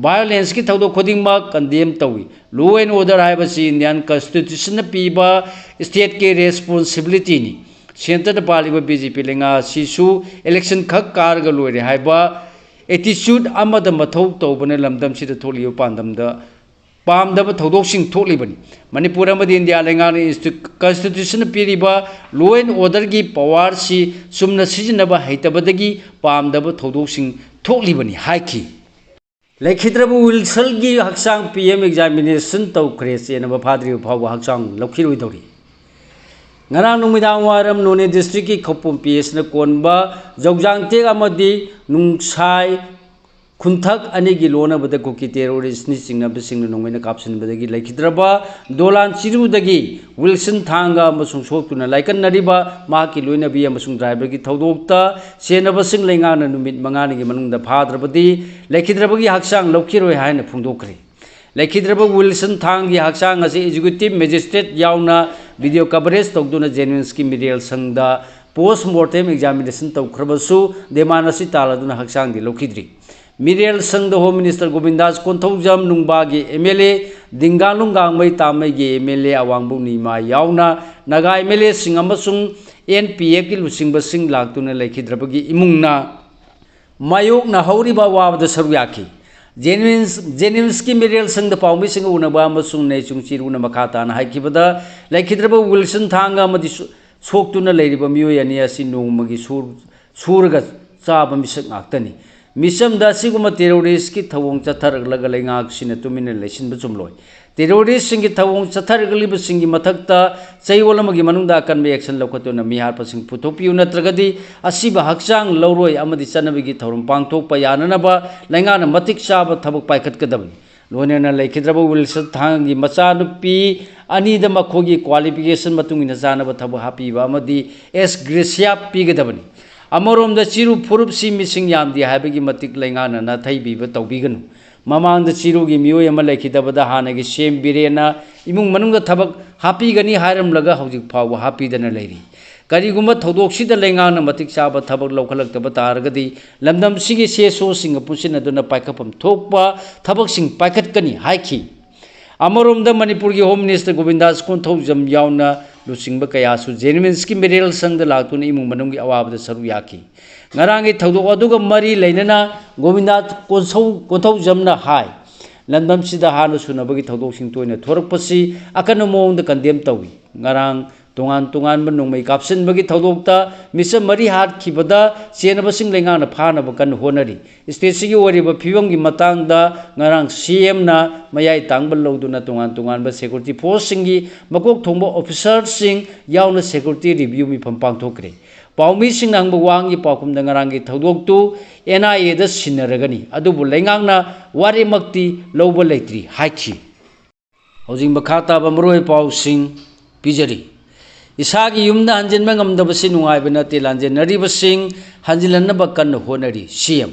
Violenceꯀꯤ ꯊꯧꯗꯣꯛ ꯈꯨꯗꯤꯡꯃꯛ condemn ꯇꯧꯏ꯫ Law and order ꯍꯥꯏꯕꯁꯤ Indian Constitutionꯅ ꯄꯤꯕ stateꯀꯤ responsibilityꯅꯤ꯫ Centreꯗ ꯄꯥꯜꯂꯤꯕ ꯕꯤ ꯖꯦ ꯄꯤ ꯂꯩꯉꯥꯛ ꯑꯁꯤꯁꯨ election ꯈꯛ ꯀꯥꯔꯒ ꯂꯣꯏꯔꯦ ꯍꯥꯏꯕ attitude ꯑꯃꯗ ꯃꯊꯧ ꯇꯧꯕꯅ ꯂꯝꯗꯝꯁꯤꯗ ꯊꯣꯛꯂꯤꯕ ꯄꯥꯟꯗꯝꯗ ꯄꯥꯝꯗꯕ ꯊꯧꯗꯣꯛꯁꯤꯡ ꯊꯣꯛꯂꯤꯕꯅꯤ꯫ ꯃꯅꯤꯄꯨꯔ ꯑꯃꯗꯤ ꯏꯟꯗꯤꯌꯥ ꯂꯩꯉꯥꯛꯅ institu-, Constitutionꯅ ꯄꯤꯔꯤꯕ law and orderꯒꯤ powerꯁꯤ ꯆꯨꯝꯅ ꯁꯤꯖꯤꯟꯅꯕ ꯍꯩꯇꯕꯗꯒꯤ ꯄꯥꯝꯗꯕ ꯊꯧꯗꯣꯛꯁꯤꯡ ꯊꯣꯛꯂꯤꯕꯅꯤ ꯍꯥꯏꯈꯤ꯫ ꯂꯩꯈꯤꯗ꯭ꯔꯕ ꯋꯤꯜꯁꯟꯒꯤ ꯍꯛꯆꯥꯡ P M examination ꯇꯧꯈ꯭ꯔꯦ, ꯆꯦꯟꯅꯕ ꯐꯥꯗ꯭ꯔꯤꯕ ꯐꯥꯎꯕ ꯍꯛꯆꯥꯡ ꯂꯧꯈꯤꯔꯣꯏꯗꯧꯔꯤ꯫ ꯉꯔꯥꯡ ꯅꯨꯃꯤꯗꯥꯡ ꯋꯥꯏꯔꯝ ꯅꯣꯅꯦ districtꯀꯤ ꯈꯧꯄꯨꯝ P Sꯅ ꯀꯣꯟꯕ ꯖꯧꯖꯥꯡꯇꯦꯛ ꯑꯃꯗꯤ ꯅꯨꯡꯁꯥꯏ ꯈꯨꯟꯊꯛ ꯑꯅꯤꯒꯤ ꯂꯣꯟꯅꯕꯗ ꯀꯨꯀꯤ terroristꯅꯤ ꯆꯤꯡꯅꯕꯁꯤꯡꯅ ꯅꯣꯡꯃꯩꯅ ꯀꯥꯞꯁꯤꯟꯕꯗꯒꯤ ꯂꯩꯈꯤꯗ꯭ꯔꯕ ꯗꯣꯂꯥꯟ ꯆꯤꯔꯨꯗꯒꯤ ꯋꯤꯜꯁꯟ ꯊꯥꯡꯒ ꯑꯃꯁꯨꯡ ꯁꯣꯛꯇꯨꯅ ꯂꯥꯏꯀꯠꯅꯔꯤꯕ ꯃꯍꯥꯛꯀꯤ ꯂꯣꯏꯅꯕꯤ ꯑꯃꯁꯨꯡ driverꯒꯤ ꯊꯧꯗꯣꯛꯇ ꯆꯦꯟꯅꯕꯁꯤꯡ ꯂꯩꯉꯥꯛꯅ ꯅꯨꯃꯤꯠ ꯃꯉꯥꯅꯤꯒꯤ ꯃꯅꯨꯡꯗ ꯐꯥꯗ꯭ꯔꯕꯗꯤ ꯂꯩꯈꯤꯗ꯭ꯔꯕꯒꯤ ꯍꯛꯆꯥꯡ ꯂꯧꯈꯤꯔꯣꯏ ꯍꯥꯏꯅ ꯐꯣꯡꯗꯣꯛꯈ꯭ꯔꯦ꯫ ꯂꯩꯈꯤꯗ꯭ꯔꯕ ꯋꯤꯜꯁꯟ ꯊꯥꯡꯒꯤ ꯍꯛꯆꯥꯡ ꯑꯁꯤ executive magistrate ꯌꯥꯎꯅ video coverage ꯇꯧꯗꯨꯅ JNIMSꯀꯤ ꯃꯤꯔꯦꯜ ꯁꯪꯗ post mortem examination ꯇꯧꯈ꯭ꯔꯕꯁꯨ demand ꯑꯁꯤ ꯇꯥꯜꯂꯗꯨꯅ ꯍꯛꯆꯥꯡꯗꯤ ꯂꯧꯈꯤꯗ꯭ꯔꯤ꯫ ꯃꯤꯔꯦꯜ ꯁꯪꯗ Home Minister ꯒꯣꯕꯤꯟꯗꯥꯁ Konthoujam, ꯅꯨꯡꯕꯥꯒꯤ M L A ꯗꯤꯡꯒꯥꯂꯨꯡ ꯒꯥꯡꯃꯩ ꯇꯥꯃꯩꯒꯤ M L A ꯑꯋꯥꯡꯕꯧ ꯅꯤꯃꯥ ꯌꯥꯎꯅ ꯅꯥꯒꯥ M L Aꯁꯤꯡ ꯑꯃꯁꯨꯡ N P Fꯀꯤ ꯂꯨꯆꯤꯡꯕꯁꯤꯡ ꯂꯥꯛꯇꯨꯅ ꯂꯩꯈꯤꯗ꯭ꯔꯕꯒꯤ ꯏꯃꯨꯡꯅ ꯃꯥꯌꯣꯛꯅꯍꯧꯔꯤꯕ ꯑꯋꯥꯕꯗ ꯁꯔꯨꯛ ꯌꯥꯈꯤ꯫ JNIMS, JNIMSꯀꯤ ꯃꯤꯔꯦꯜ ꯁꯪꯗ ꯄꯥꯎꯃꯤꯁꯤꯡꯒ ꯎꯅꯕ ꯑꯃꯁꯨꯡ ꯅꯦ ꯆꯨꯡꯆꯤꯔꯨꯅ ꯃꯈꯥ ꯇꯥꯅ ꯍꯥꯏꯈꯤꯕꯗ, ꯂꯩꯈꯤꯗ꯭ꯔꯕ ꯋꯤꯜꯁꯟ ꯊꯥꯡꯒ ꯑꯃꯗꯤ ꯁꯨ-, ꯁꯣꯛꯇꯨꯅ ꯂꯩꯔꯤꯕ ꯃꯤꯑꯣꯏ ꯑꯅꯤ ꯑꯁꯤ ꯅꯣꯡꯃꯒꯤ ꯁꯨꯔ-, ꯁꯨꯔꯒ ꯆꯥꯕ ꯃꯤꯁꯛ ꯉꯥꯛꯇꯅꯤ꯫ ꯃꯤꯆꯝꯗ ꯑꯁꯤꯒꯨꯝꯕ terrorist ꯀꯤ ꯊꯧꯑꯣꯡ ꯆꯠꯊꯔꯛꯂꯒ ꯂꯩꯉꯥꯛꯁꯤꯅ ꯇꯨꯃꯤꯟꯅ ꯂꯩꯁꯤꯟꯕ ꯆꯨꯝꯂꯣꯏ꯫ Terrorist ꯁꯤꯡꯒꯤ ꯊꯧꯑꯣꯡ ꯆꯠꯊꯔꯛꯂꯤꯕꯁꯤꯡꯒꯤ ꯃꯊꯛꯇ ꯆꯌꯣꯜ ꯑꯃꯒꯤ ꯃꯅꯨꯡꯗ ꯑꯀꯟꯕ action ꯂꯧꯈꯠꯇꯨꯅ ꯃꯤꯍꯥꯠꯄꯁꯤꯡ ꯄꯨꯊꯣꯛꯄꯤꯌꯨ, ꯅꯠꯇ꯭ꯔꯒꯗꯤ ꯑꯁꯤꯕ ꯍꯛꯆꯥꯡ ꯂꯧꯔꯣꯏ ꯑꯃꯗꯤ ꯆꯠꯅꯕꯤꯒꯤ ꯊꯧꯔꯝ ꯄꯥꯡꯊꯣꯛꯄ ꯌꯥꯅꯅꯕ ꯂꯩꯉꯥꯛꯅ ꯃꯇꯤꯛ ꯆꯥꯕ ꯊꯕꯛ ꯄꯥꯏꯈꯠꯀꯗꯕꯅꯤ꯫ ꯂꯣꯏꯅꯅ ꯂꯩꯈꯤꯗ꯭ꯔꯕ ꯋꯤꯜꯁꯟ ꯊꯥꯡꯒꯤ ꯃꯆꯥꯅꯨꯄꯤ ꯑꯅꯤꯗ ꯃꯈꯣꯏꯒꯤ qualification ꯃꯇꯨꯡ ꯏꯟꯅ ꯆꯥꯅꯕ ꯊꯕꯛ ꯍꯥꯞꯄꯤꯕ ꯑꯃꯗꯤ ex gratia ꯄꯤꯒꯗꯕꯅꯤ꯫ ꯑꯃꯔꯣꯝꯗ ꯆꯤꯔꯨ ꯐꯨꯔꯨꯞꯁꯤ ꯃꯤꯁꯤꯡ ꯌꯥꯝꯗꯦ ꯍꯥꯏꯕꯒꯤ ꯃꯇꯤꯛ ꯂꯩꯉꯥꯛꯅ ꯅꯥꯊꯩꯕꯤꯕ ꯇꯧꯕꯤꯒꯅꯨ꯫ ꯃꯃꯥꯡꯗ ꯆꯤꯔꯨꯒꯤ ꯃꯤꯑꯣꯏ ꯑꯃ ꯂꯩꯈꯤꯗꯕꯗ ꯍꯥꯟꯅꯒꯤ C M ꯕꯤꯔꯦꯟꯅ ꯏꯃꯨꯡ ꯃꯅꯨꯡꯗ ꯊꯕꯛ ꯍꯥꯞꯄꯤꯒꯅꯤ ꯍꯥꯏꯔꯝꯂꯒ ꯍꯧꯖꯤꯛ ꯐꯥꯎꯕ ꯍꯥꯞꯄꯤꯗꯅ ꯂꯩꯔꯤ꯫ ꯀꯔꯤꯒꯨꯝꯕ ꯊꯧꯗꯣꯛꯁꯤꯗ ꯂꯩꯉꯥꯛꯅ ꯃꯇꯤꯛ ꯆꯥꯕ ꯊꯕꯛ ꯂꯧꯈꯠꯂꯛꯇꯕ ꯇꯥꯔꯒꯗꯤ ꯂꯝꯗꯝꯁꯤꯒꯤ ꯁꯤ ꯑꯦꯁ ꯑꯣꯁꯤꯡꯒ ꯄꯨꯟꯁꯤꯟꯅꯗꯨꯅ ꯄꯥꯏꯈꯠꯐꯝ ꯊꯣꯛꯄ ꯊꯕꯛꯁꯤꯡ ꯄꯥꯏꯈꯠꯀꯅꯤ ꯍꯥꯏꯈꯤ꯫ ꯑꯃꯔꯣꯝꯗ ꯃꯅꯤꯄꯨꯔꯒꯤ Home Minister ꯒꯣꯕꯤꯟꯗꯥꯁ ꯀꯣꯟꯊꯧꯖꯝ ꯌꯥꯎꯅ ꯂꯨꯆꯤꯡꯕ ꯀꯌꯥꯁꯨ ꯖꯦꯅꯤꯝꯁꯀꯤ ꯃꯦꯗꯤꯀꯦꯜ ꯁꯪꯗ ꯂꯥꯛꯇꯨꯅ ꯏꯃꯨꯡ ꯃꯅꯨꯡꯒꯤ ꯑꯋꯥꯕꯗ ꯁꯔꯨꯛ ꯌꯥꯈꯤ꯫ ꯉꯔꯥꯡꯒꯤ ꯊꯧꯗꯣꯛ ꯑꯗꯨꯒ ꯃꯔꯤ ꯂꯩꯅꯅ ꯒꯣꯕꯤꯟꯗꯥꯁ ꯀꯣꯟꯁꯧ-, ꯀꯣꯟꯊꯧꯖꯝꯅ ꯍꯥꯏ, ꯂꯝꯗꯝꯁꯤꯗ ꯍꯥꯟꯅ ꯁꯨꯅꯕꯒꯤ ꯊꯧꯗꯣꯛꯁꯤꯡ ꯇꯣꯏꯅ ꯊꯣꯔꯛꯄꯁꯤ ꯑꯀꯟꯕ ꯃꯑꯣꯡꯗ condemn ꯇꯧꯏ꯫ ꯉꯔꯥꯡ ꯇꯣꯉꯥꯟ ꯇꯣꯉꯥꯟꯕ ꯅꯣꯡꯃꯩ ꯀꯥꯞꯁꯤꯟꯕꯒꯤ ꯊꯧꯗꯣꯛꯇ ꯃꯤꯆꯝ ꯃꯔꯤ ꯍꯥꯠꯈꯤꯕꯗ ꯆꯦꯟꯅꯕꯁꯤꯡ ꯂꯩꯉꯥꯛꯅ ꯐꯥꯅꯕ ꯀꯟꯅ ꯍꯣꯠꯅꯔꯤ꯫ State ꯁꯤꯒꯤ ꯑꯣꯏꯔꯤꯕ ꯐꯤꯕꯝꯒꯤ ꯃꯇꯥꯡꯗ ꯉꯔꯥꯡ C M ꯅ ꯃꯌꯥꯏ ꯇꯥꯡꯕ ꯂꯧꯗꯨꯅ ꯇꯣꯉꯥꯟ ꯇꯣꯉꯥꯟꯕ security force ꯁꯤꯡꯒꯤ ꯃꯀꯣꯛ ꯊꯣꯡꯕ officer ꯁꯤꯡ ꯌꯥꯎꯅ security review ꯃꯤꯐꯝ ꯄꯥꯡꯊꯣꯛꯈ꯭ꯔꯦ꯫ ꯄꯥꯎꯃꯤꯁꯤꯡꯅ ꯍꯪꯕ ꯋꯥꯍꯪꯒꯤ ꯄꯥꯎꯈꯨꯝꯗ ꯉꯔꯥꯡꯒꯤ ꯊꯧꯗꯣꯛꯇꯨ N I A ꯗ ꯁꯤꯟꯅꯔꯒꯅꯤ, ꯑꯗꯨꯕꯨ ꯂꯩꯉꯥꯛꯅ ꯋꯥꯔꯦꯞꯃꯛꯇꯤ ꯂꯧꯕ ꯂꯩꯇ꯭ꯔꯤ ꯍꯥꯏꯈꯤ꯫ ꯍꯧꯖꯤꯛ ꯃꯈꯥ ꯇꯥꯕ ꯃꯔꯨꯑꯣꯏꯕ ꯄꯥꯎꯁꯤꯡ ꯄꯤꯖꯔꯤ꯫ ꯏꯁꯥꯒꯤ ꯌꯨꯝꯗ ꯍꯟꯖꯤꯟꯕ ꯉꯝꯗꯕꯁꯤ ꯅꯨꯡꯉꯥꯏꯕ ꯅꯠꯇꯦ, ꯂꯥꯟꯖꯦꯟꯅꯔꯤꯕꯁꯤꯡ ꯍꯟꯖꯤꯜꯍꯟꯅꯕ ꯀꯟꯅ ꯍꯣꯠꯅꯔꯤ, C M꯫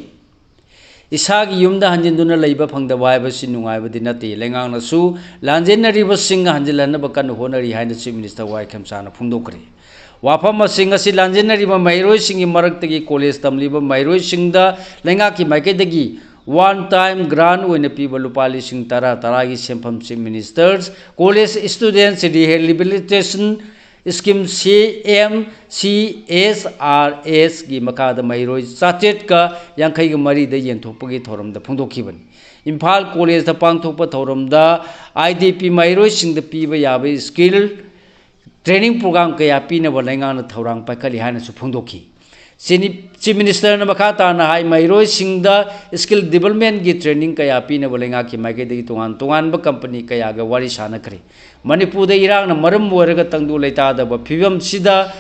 ꯏꯁꯥꯒꯤ ꯌꯨꯝꯗ ꯍꯟꯖꯤꯟꯗꯨꯅ ꯂꯩꯕ ꯐꯪꯗꯕ ꯍꯥꯏꯕꯁꯤ ꯅꯨꯡꯉꯥꯏꯕꯗꯤ ꯅꯠꯇꯦ, ꯂꯩꯉꯥꯛꯅꯁꯨ ꯂꯥꯟꯖꯦꯟꯅꯔꯤꯕꯁꯤꯡ ꯍꯟꯖꯤꯜꯍꯟꯅꯕ ꯀꯟꯅ ꯍꯣꯠꯅꯔꯤ ꯍꯥꯏꯅ Chief Minister ꯋꯥꯏ ꯈꯦꯝꯆꯥꯅ ꯐꯣꯡꯗꯣꯛꯈ꯭ꯔꯦ꯫ ꯋꯥꯐꯝ ꯑꯁꯤ ꯉꯁꯤ ꯂꯥꯟꯖꯦꯟꯅꯔꯤꯕ ꯃꯍꯩꯔꯣꯏꯁꯤꯡꯒꯤ ꯃꯔꯛꯇꯒꯤ college ꯇꯝꯂꯤꯕ ꯃꯍꯩꯔꯣꯏꯁꯤꯡꯗ ꯂꯩꯉꯥꯛꯀꯤ ꯃꯥꯏꯀꯩꯗꯒꯤ one time grant ꯑꯣꯏꯅ ꯄꯤꯕ ꯂꯨꯄꯥ ꯂꯤꯁꯤꯡ ꯇꯔꯥ ꯇꯔꯥꯒꯤ ꯁꯦꯟꯐꯝ Chief Minister's College Students Rehabilitation Scheme, C M C S R S ꯀꯤ ꯃꯈꯥꯗ ꯃꯍꯩꯔꯣꯏ ꯆꯥꯇ꯭ꯔꯦꯠꯀ ꯌꯥꯡꯈꯩꯒ ꯃꯔꯤꯗ ꯌꯦꯟꯊꯣꯛꯄꯒꯤ ꯊꯧꯔꯝꯗ ꯐꯣꯡꯗꯣꯛꯈꯤꯕꯅꯤ꯫ ꯏꯝꯐꯥꯜ college ꯇ ꯄꯥꯡꯊꯣꯛꯄ ꯊꯧꯔꯝꯗ I D P ꯃꯍꯩꯔꯣꯏꯁꯤꯡꯗ ꯄꯤꯕ ꯌꯥꯕ skill training program ꯀꯌꯥ ꯄꯤꯅꯕ ꯂꯩꯉꯥꯛꯅ ꯊꯧꯔꯥꯡ ꯄꯥꯏꯈꯠꯂꯤ ꯍꯥꯏꯅꯁꯨ ꯐꯣꯡꯗꯣꯛꯈꯤ꯫ ꯆꯤꯅꯤ-, Chief Ministerꯅ ꯃꯈꯥ ꯇꯥꯅ ꯍꯥꯏ, ꯃꯍꯩꯔꯣꯏꯁꯤꯡꯗ skill developmentꯀꯤ training ꯀꯌꯥ ꯄꯤꯅꯕ ꯂꯩꯉꯥꯛꯀꯤ ꯃꯥꯏꯀꯩꯗꯒꯤ ꯇꯣꯉꯥꯟ ꯇꯣꯉꯥꯟꯕ company ꯀꯌꯥꯒ ꯋꯥꯔꯤ ꯁꯥꯅꯈ꯭ꯔꯦ꯫ ꯃꯅꯤꯄꯨꯔꯗ ꯏꯔꯥꯡꯅ ꯃꯔꯝ ꯑꯣꯏꯔꯒ ꯇꯪꯗꯨ ꯂꯩꯇꯥꯗꯕ ꯐꯤꯕꯝꯁꯤꯗ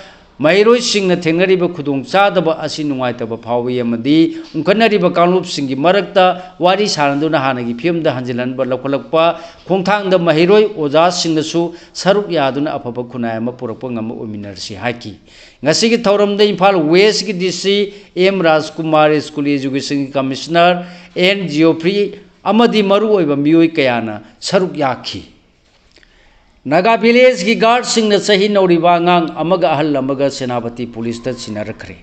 ꯃꯍꯩꯔꯣꯏꯁꯤꯡꯅ ꯊꯦꯡꯅꯔꯤꯕ ꯈꯨꯗꯣꯡꯆꯥꯗꯕ ꯑꯁꯤ ꯅꯨꯡꯉꯥꯏꯇꯕ ꯐꯥꯎꯏ ꯑꯃꯗꯤ ꯎꯪꯈꯠꯅꯔꯤꯕ ꯀꯥꯡꯂꯨꯞꯁꯤꯡꯒꯤ ꯃꯔꯛꯇ ꯋꯥꯔꯤ ꯁꯥꯅꯗꯨꯅ ꯍꯥꯟꯅꯒꯤ ꯐꯤꯕꯝꯗ ꯍꯟꯖꯤꯜꯍꯟꯕ ꯂꯧꯈꯠꯂꯛꯄ ꯈꯣꯡꯊꯥꯡꯗ ꯃꯍꯩꯔꯣꯏ ꯑꯣꯖꯥꯁꯤꯡꯅꯁꯨ ꯁꯔꯨꯛ ꯌꯥꯗꯨꯅ ꯑꯐꯕ ꯈꯨꯟꯅꯥꯏ ꯑꯃ ꯄꯨꯔꯛꯄ ꯉꯝꯕ ꯑꯣꯏꯃꯤꯟꯅꯔꯁꯤ ꯍꯥꯏꯈꯤ꯫ ꯉꯁꯤꯒꯤ ꯊꯧꯔꯝꯗ ꯏꯝꯐꯥꯜ Westꯀꯤ DC M ꯔꯥꯖꯀꯨꯃꯥꯔ, School Educationꯒꯤ Commissioner N Geoffrey ꯑꯃꯗꯤ ꯃꯔꯨꯑꯣꯏꯕ ꯃꯤꯑꯣꯏ ꯀꯌꯥꯅ ꯁꯔꯨꯛ ꯌꯥꯈꯤ꯫ ꯅꯥꯒꯥ village guardꯁꯤꯡꯅ ꯆꯍꯤ ꯅꯧꯔꯤꯕ ꯑꯉꯥꯡ ꯑꯃꯒ ꯑꯍꯜ ꯑꯃꯒ ꯁꯦꯅꯥꯄꯇꯤ policeꯇ ꯁꯤꯟꯅꯔꯛꯈ꯭ꯔꯦ꯫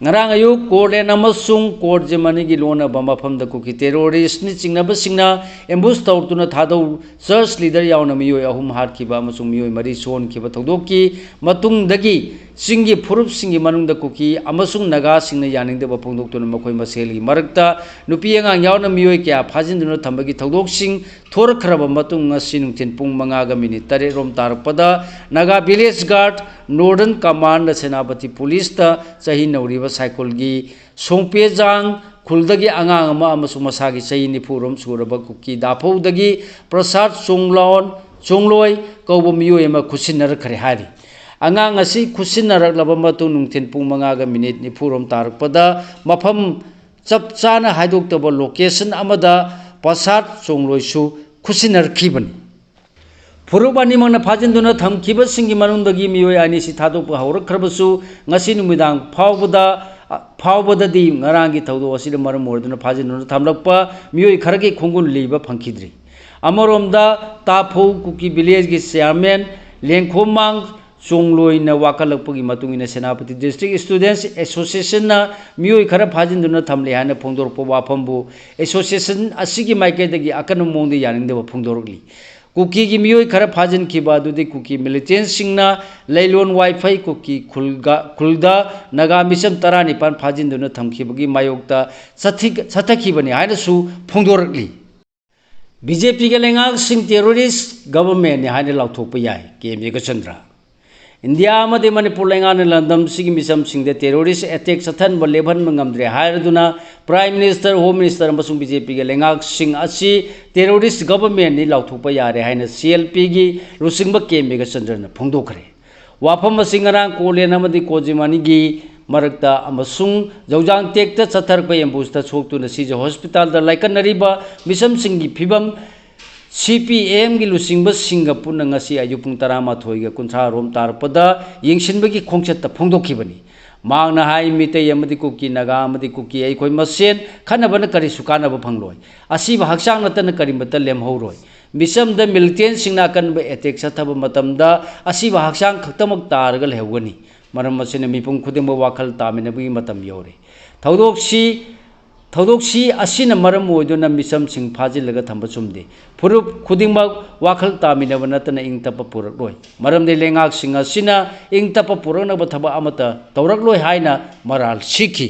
ꯉꯔꯥꯡ ꯑꯌꯨꯛ ꯀꯣꯔꯂꯦꯟ ꯑꯃꯁꯨꯡ ꯀꯣꯔꯖꯦꯃꯅꯤꯒꯤ ꯂꯣꯟꯅꯕ ꯃꯐꯝꯗ ꯀꯨꯀꯤ terroristꯅ ꯆꯤꯡꯅꯕꯁꯤꯡꯅ ambush ꯇꯧꯗꯨꯅ ꯊꯥꯗꯧ church leader ꯌꯥꯎꯅ ꯃꯤꯑꯣꯏ ꯑꯍꯨꯝ ꯍꯥꯠꯈꯤꯕ ꯑꯃꯁꯨꯡ ꯃꯤꯑꯣꯏ ꯃꯔꯤ ꯁꯣꯛꯍꯟꯈꯤꯕ ꯊꯧꯗꯣꯛꯀꯤ ꯃꯇꯨꯡꯗꯒꯤ ꯆꯤꯡꯒꯤ ꯐꯨꯔꯨꯞꯁꯤꯡꯒꯤ ꯃꯅꯨꯡꯗ ꯀꯨꯀꯤ ꯑꯃꯁꯨꯡ ꯅꯥꯒꯥꯁꯤꯡꯅ ꯌꯥꯅꯤꯡꯗꯕ ꯐꯣꯡꯗꯣꯛꯇꯨꯅ ꯃꯈꯣꯏ ꯃꯁꯦꯜꯒꯤ ꯃꯔꯛꯇ ꯅꯨꯄꯤ ꯑꯉꯥꯡ ꯌꯥꯎꯅ ꯃꯤꯑꯣꯏ ꯀꯌꯥ ꯐꯥꯖꯤꯟꯗꯨꯅ ꯊꯝꯕꯒꯤ ꯊꯧꯗꯣꯛꯁꯤꯡ ꯊꯣꯔꯛꯈ꯭ꯔꯕ ꯃꯇꯨꯡ, ꯉꯁꯤ ꯅꯨꯡꯊꯤꯜ ꯄꯨꯡ ꯃꯉꯥꯒ minute ꯇꯔꯦꯠ ꯔꯣꯝ ꯇꯥꯔꯛꯄꯗ Naga village guard Northern Commandꯅ Senapati policeꯇ ꯆꯍꯤ ꯅꯧꯔꯤꯕ ꯁꯥꯏꯀꯨꯜꯒꯤ ꯁꯣꯡꯄꯦꯖꯥꯡ ꯈꯨꯜꯗꯒꯤ ꯑꯉꯥꯡ ꯑꯃ ꯑꯃꯁꯨꯡ ꯃꯁꯥꯒꯤ ꯆꯍꯤ ꯅꯤꯐꯨ ꯔꯣꯝ ꯁꯨꯔꯕ ꯀꯨꯀꯤ ꯗꯥꯐꯧꯗꯒꯤ ꯄ꯭ꯔꯁꯥꯗ ꯆꯣꯡꯂꯥꯎꯟ, ꯆꯣꯡꯂꯣꯏ ꯀꯧꯕ ꯃꯤꯑꯣꯏ ꯑꯃ ꯈꯨꯠꯁꯤꯟꯅꯔꯛꯈ꯭ꯔꯦ ꯍꯥꯏꯔꯤ꯫ ꯑꯉꯥꯡ ꯑꯁꯤ ꯈꯨꯠꯁꯤꯟꯅꯔꯛꯂꯕ ꯃꯇꯨꯡ ꯅꯨꯡꯊꯤꯜ ꯄꯨꯡ ꯃꯉꯥꯒ minute ꯅꯤꯐꯨ ꯔꯣꯝ ꯇꯥꯔꯛꯄꯗ ꯃꯐꯝ ꯆꯞ ꯆꯥꯅ ꯍꯥꯏꯗꯣꯛꯇꯕ location ꯑꯃꯗ ꯄ꯭ꯔꯁꯥꯗ ꯆꯣꯡꯂꯣꯏꯁꯨ ꯈꯨꯠꯁꯤꯟꯅꯔꯛꯈꯤꯕꯅꯤ꯫ ꯐꯨꯔꯨꯞ ꯑꯅꯤꯃꯛꯅ ꯐꯥꯖꯤꯟꯗꯨꯅ ꯊꯝꯈꯤꯕꯁꯤꯡꯒꯤ ꯃꯅꯨꯡꯗꯒꯤ ꯃꯤꯑꯣꯏ ꯑꯅꯤꯁꯤ ꯊꯥꯗꯣꯛꯄ ꯍꯧꯔꯛꯈ꯭ꯔꯕꯁꯨ, ꯉꯁꯤ ꯅꯨꯃꯤꯗꯥꯡ ꯐꯥꯎꯕꯗ, ꯐꯥꯎꯕꯗꯗꯤ ꯉꯔꯥꯡꯒꯤ ꯊꯧꯗꯣꯛ ꯑꯁꯤꯅ ꯃꯔꯝ ꯑꯣꯏꯗꯨꯅ ꯐꯥꯖꯤꯟꯗꯨꯅ ꯊꯝꯂꯛꯄ ꯃꯤꯑꯣꯏ ꯈꯔꯒꯤ ꯈꯣꯡꯒꯨꯜ ꯂꯤꯕ ꯐꯪꯈꯤꯗ꯭ꯔꯤ꯫ ꯑꯃꯔꯣꯝꯗ, ꯇꯥꯐꯧ ꯀꯨꯀꯤ villageꯀꯤ chairman ꯂꯦꯡꯈꯣꯃꯥꯡ ꯆꯣꯡꯂꯣꯏꯅ ꯋꯥꯀꯠꯂꯛꯄꯒꯤ ꯃꯇꯨꯡ ꯏꯟꯅ, ꯁꯦꯅꯥꯄꯇꯤ District Students Associationꯅ ꯃꯤꯑꯣꯏ ꯈꯔ ꯐꯥꯖꯤꯟꯗꯨꯅ ꯊꯝꯂꯦ ꯍꯥꯏꯅ ꯐꯣꯡꯗꯣꯔꯛꯄ ꯋꯥꯐꯝꯕꯨ association ꯑꯁꯤꯒꯤ ꯃꯥꯏꯀꯩꯗꯒꯤ ꯑꯀꯟꯕ ꯃꯑꯣꯡꯗ ꯌꯥꯅꯤꯡꯗꯕ ꯐꯣꯡꯗꯣꯔꯛꯂꯤ꯫ ꯀꯨꯀꯤꯒꯤ ꯃꯤꯑꯣꯏ ꯈꯔ ꯐꯥꯖꯤꯟꯈꯤꯕ ꯑꯗꯨꯗꯤ ꯀꯨꯀꯤ militantꯁꯤꯡꯅ ꯂꯩꯂꯣꯟ ꯋꯥꯏꯐꯩ ꯀꯨꯀꯤ ꯈꯨꯜꯒ-, ꯈꯨꯜꯗ ꯅꯥꯒꯥ ꯃꯤꯆꯝ ꯇꯔꯥꯅꯤꯄꯥꯟ ꯐꯥꯖꯤꯟꯗꯨꯅ ꯊꯝꯈꯤꯕꯒꯤ ꯃꯥꯌꯣꯛꯇ ꯆꯠꯊꯤ-, ꯆꯠꯊꯈꯤꯕꯅꯤ ꯍꯥꯏꯅꯁꯨ ꯐꯣꯡꯗꯣꯔꯛꯂꯤ꯫ BJPꯒ ꯂꯩꯉꯥꯛꯁꯤꯡ terrorist governmentꯅꯤ ꯍꯥꯏꯅ ꯂꯥꯎꯊꯣꯛꯄ ꯌꯥꯏ, K M Yogatsundra꯫ ꯏꯟꯗꯤꯌꯥ ꯑꯃꯗꯤ ꯃꯅꯤꯄꯨꯔ ꯂꯩꯉꯥꯛꯅ ꯂꯝꯗꯝꯁꯤꯒꯤ ꯃꯤꯆꯝꯁꯤꯡꯗ terrorist attack ꯆꯠꯊꯍꯟꯕ ꯂꯦꯞꯍꯟꯕ ꯉꯝꯗ꯭ꯔꯦ ꯍꯥꯏꯔꯗꯨꯅ Prime Minister, Home Minister ꯑꯃꯁꯨꯡ BJPꯒꯤ ꯂꯩꯉꯥꯛꯁꯤꯡ ꯑꯁꯤ terrorist governmentꯅꯤ ꯂꯥꯎꯊꯣꯛꯄ ꯌꯥꯔꯦ ꯍꯥꯏꯅ CLPꯒꯤ ꯂꯨꯆꯤꯡꯕ ꯀꯦ ꯃꯦꯘꯆꯟꯗ꯭ꯔꯅ ꯐꯣꯡꯗꯣꯛꯈ꯭ꯔꯦ꯫ ꯋꯥꯐꯝ ꯑꯁꯤ ꯉꯔꯥꯡ ꯀꯣꯂꯦꯟ ꯑꯃꯗꯤ ꯀꯣꯖꯤꯃꯅꯤꯒꯤ ꯃꯔꯛꯇ ꯑꯃꯁꯨꯡ ꯖꯧꯖꯥꯡꯇꯦꯛꯇ ꯆꯠꯊꯔꯛꯄ ambusheꯗ ꯁꯣꯛꯇꯨꯅ ꯁꯤꯖ hospitalꯗ ꯂꯥꯏꯀꯠꯅꯔꯤꯕ ꯃꯤꯆꯝꯁꯤꯡꯒꯤ ꯐꯤꯕꯝ CPMꯒꯤ ꯂꯨꯆꯤꯡꯕꯁꯤꯡꯒ ꯄꯨꯟꯅ ꯉꯁꯤ ꯑꯌꯨꯛ ꯄꯨꯡ ꯇꯔꯥꯃꯥꯊꯣꯏꯒ ꯀꯨꯟꯊ꯭ꯔꯥ ꯔꯣꯝ ꯇꯥꯔꯛꯄꯗ ꯌꯦꯡꯁꯤꯟꯕꯒꯤ ꯈꯣꯡꯆꯠꯇ ꯐꯣꯡꯗꯣꯛꯈꯤꯕꯅꯤ꯫ ꯃꯍꯥꯛꯅ ꯍꯥꯏ, ꯃꯤꯇꯩ ꯑꯃꯗꯤ ꯀꯨꯀꯤ, ꯅꯥꯒꯥ ꯑꯃꯗꯤ ꯀꯨꯀꯤ ꯑꯩꯈꯣꯏ ꯃꯁꯦꯟ ꯈꯠꯅꯕꯅ ꯀꯔꯤꯁꯨ ꯀꯥꯟꯅꯕ ꯐꯪꯂꯣꯏ꯫ ꯑꯁꯤꯕ ꯍꯛꯆꯥꯡ ꯅꯠꯇꯅ ꯀꯔꯤꯃꯠꯇ ꯂꯦꯝꯍꯧꯔꯣꯏ꯫ ꯃꯤꯆꯝꯗ militantꯁꯤꯡꯅ ꯑꯀꯟꯕ attack ꯆꯠꯊꯕ ꯃꯇꯝꯗ ꯑꯁꯤꯕ ꯍꯛꯆꯥꯡ ꯈꯛꯇꯃꯛ ꯇꯥꯔꯒ ꯂꯩꯍꯧꯒꯅꯤ꯫ ꯃꯔꯝ ꯑꯁꯤꯅ ꯃꯤꯄꯨꯝ ꯈꯨꯗꯤꯡꯃꯛ ꯋꯥꯈꯜ ꯇꯥꯃꯤꯟꯅꯕꯒꯤ ꯃꯇꯝ ꯌꯧꯔꯦ꯫ ꯊꯧꯗꯣꯛꯁꯤ ꯊꯧꯗꯣꯛꯁꯤ ꯑꯁꯤꯅ ꯃꯔꯝ ꯑꯣꯏꯗꯨꯅ ꯃꯤꯆꯝꯁꯤꯡ ꯐꯥꯖꯤꯜꯂꯒ ꯊꯝꯕ ꯆꯨꯝꯗꯦ꯫ ꯐꯨꯔꯨꯞ ꯈꯨꯗꯤꯡꯃꯛ ꯋꯥꯈꯜ ꯇꯥꯃꯤꯟꯅꯕ ꯅꯠꯇꯅ ꯏꯪ ꯇꯞꯄ ꯄꯨꯔꯛꯂꯣꯏ꯫ ꯃꯔꯝꯗꯤ ꯂꯩꯉꯥꯛꯁꯤꯡ ꯑꯁꯤꯅ ꯏꯪ ꯇꯞꯄ ꯄꯨꯔꯛꯅꯕ ꯊꯕꯛ ꯑꯃꯠꯇ ꯇꯧꯔꯛꯂꯣꯏ ꯍꯥꯏꯅ ꯃꯔꯥꯜ ꯁꯤꯈꯤ꯫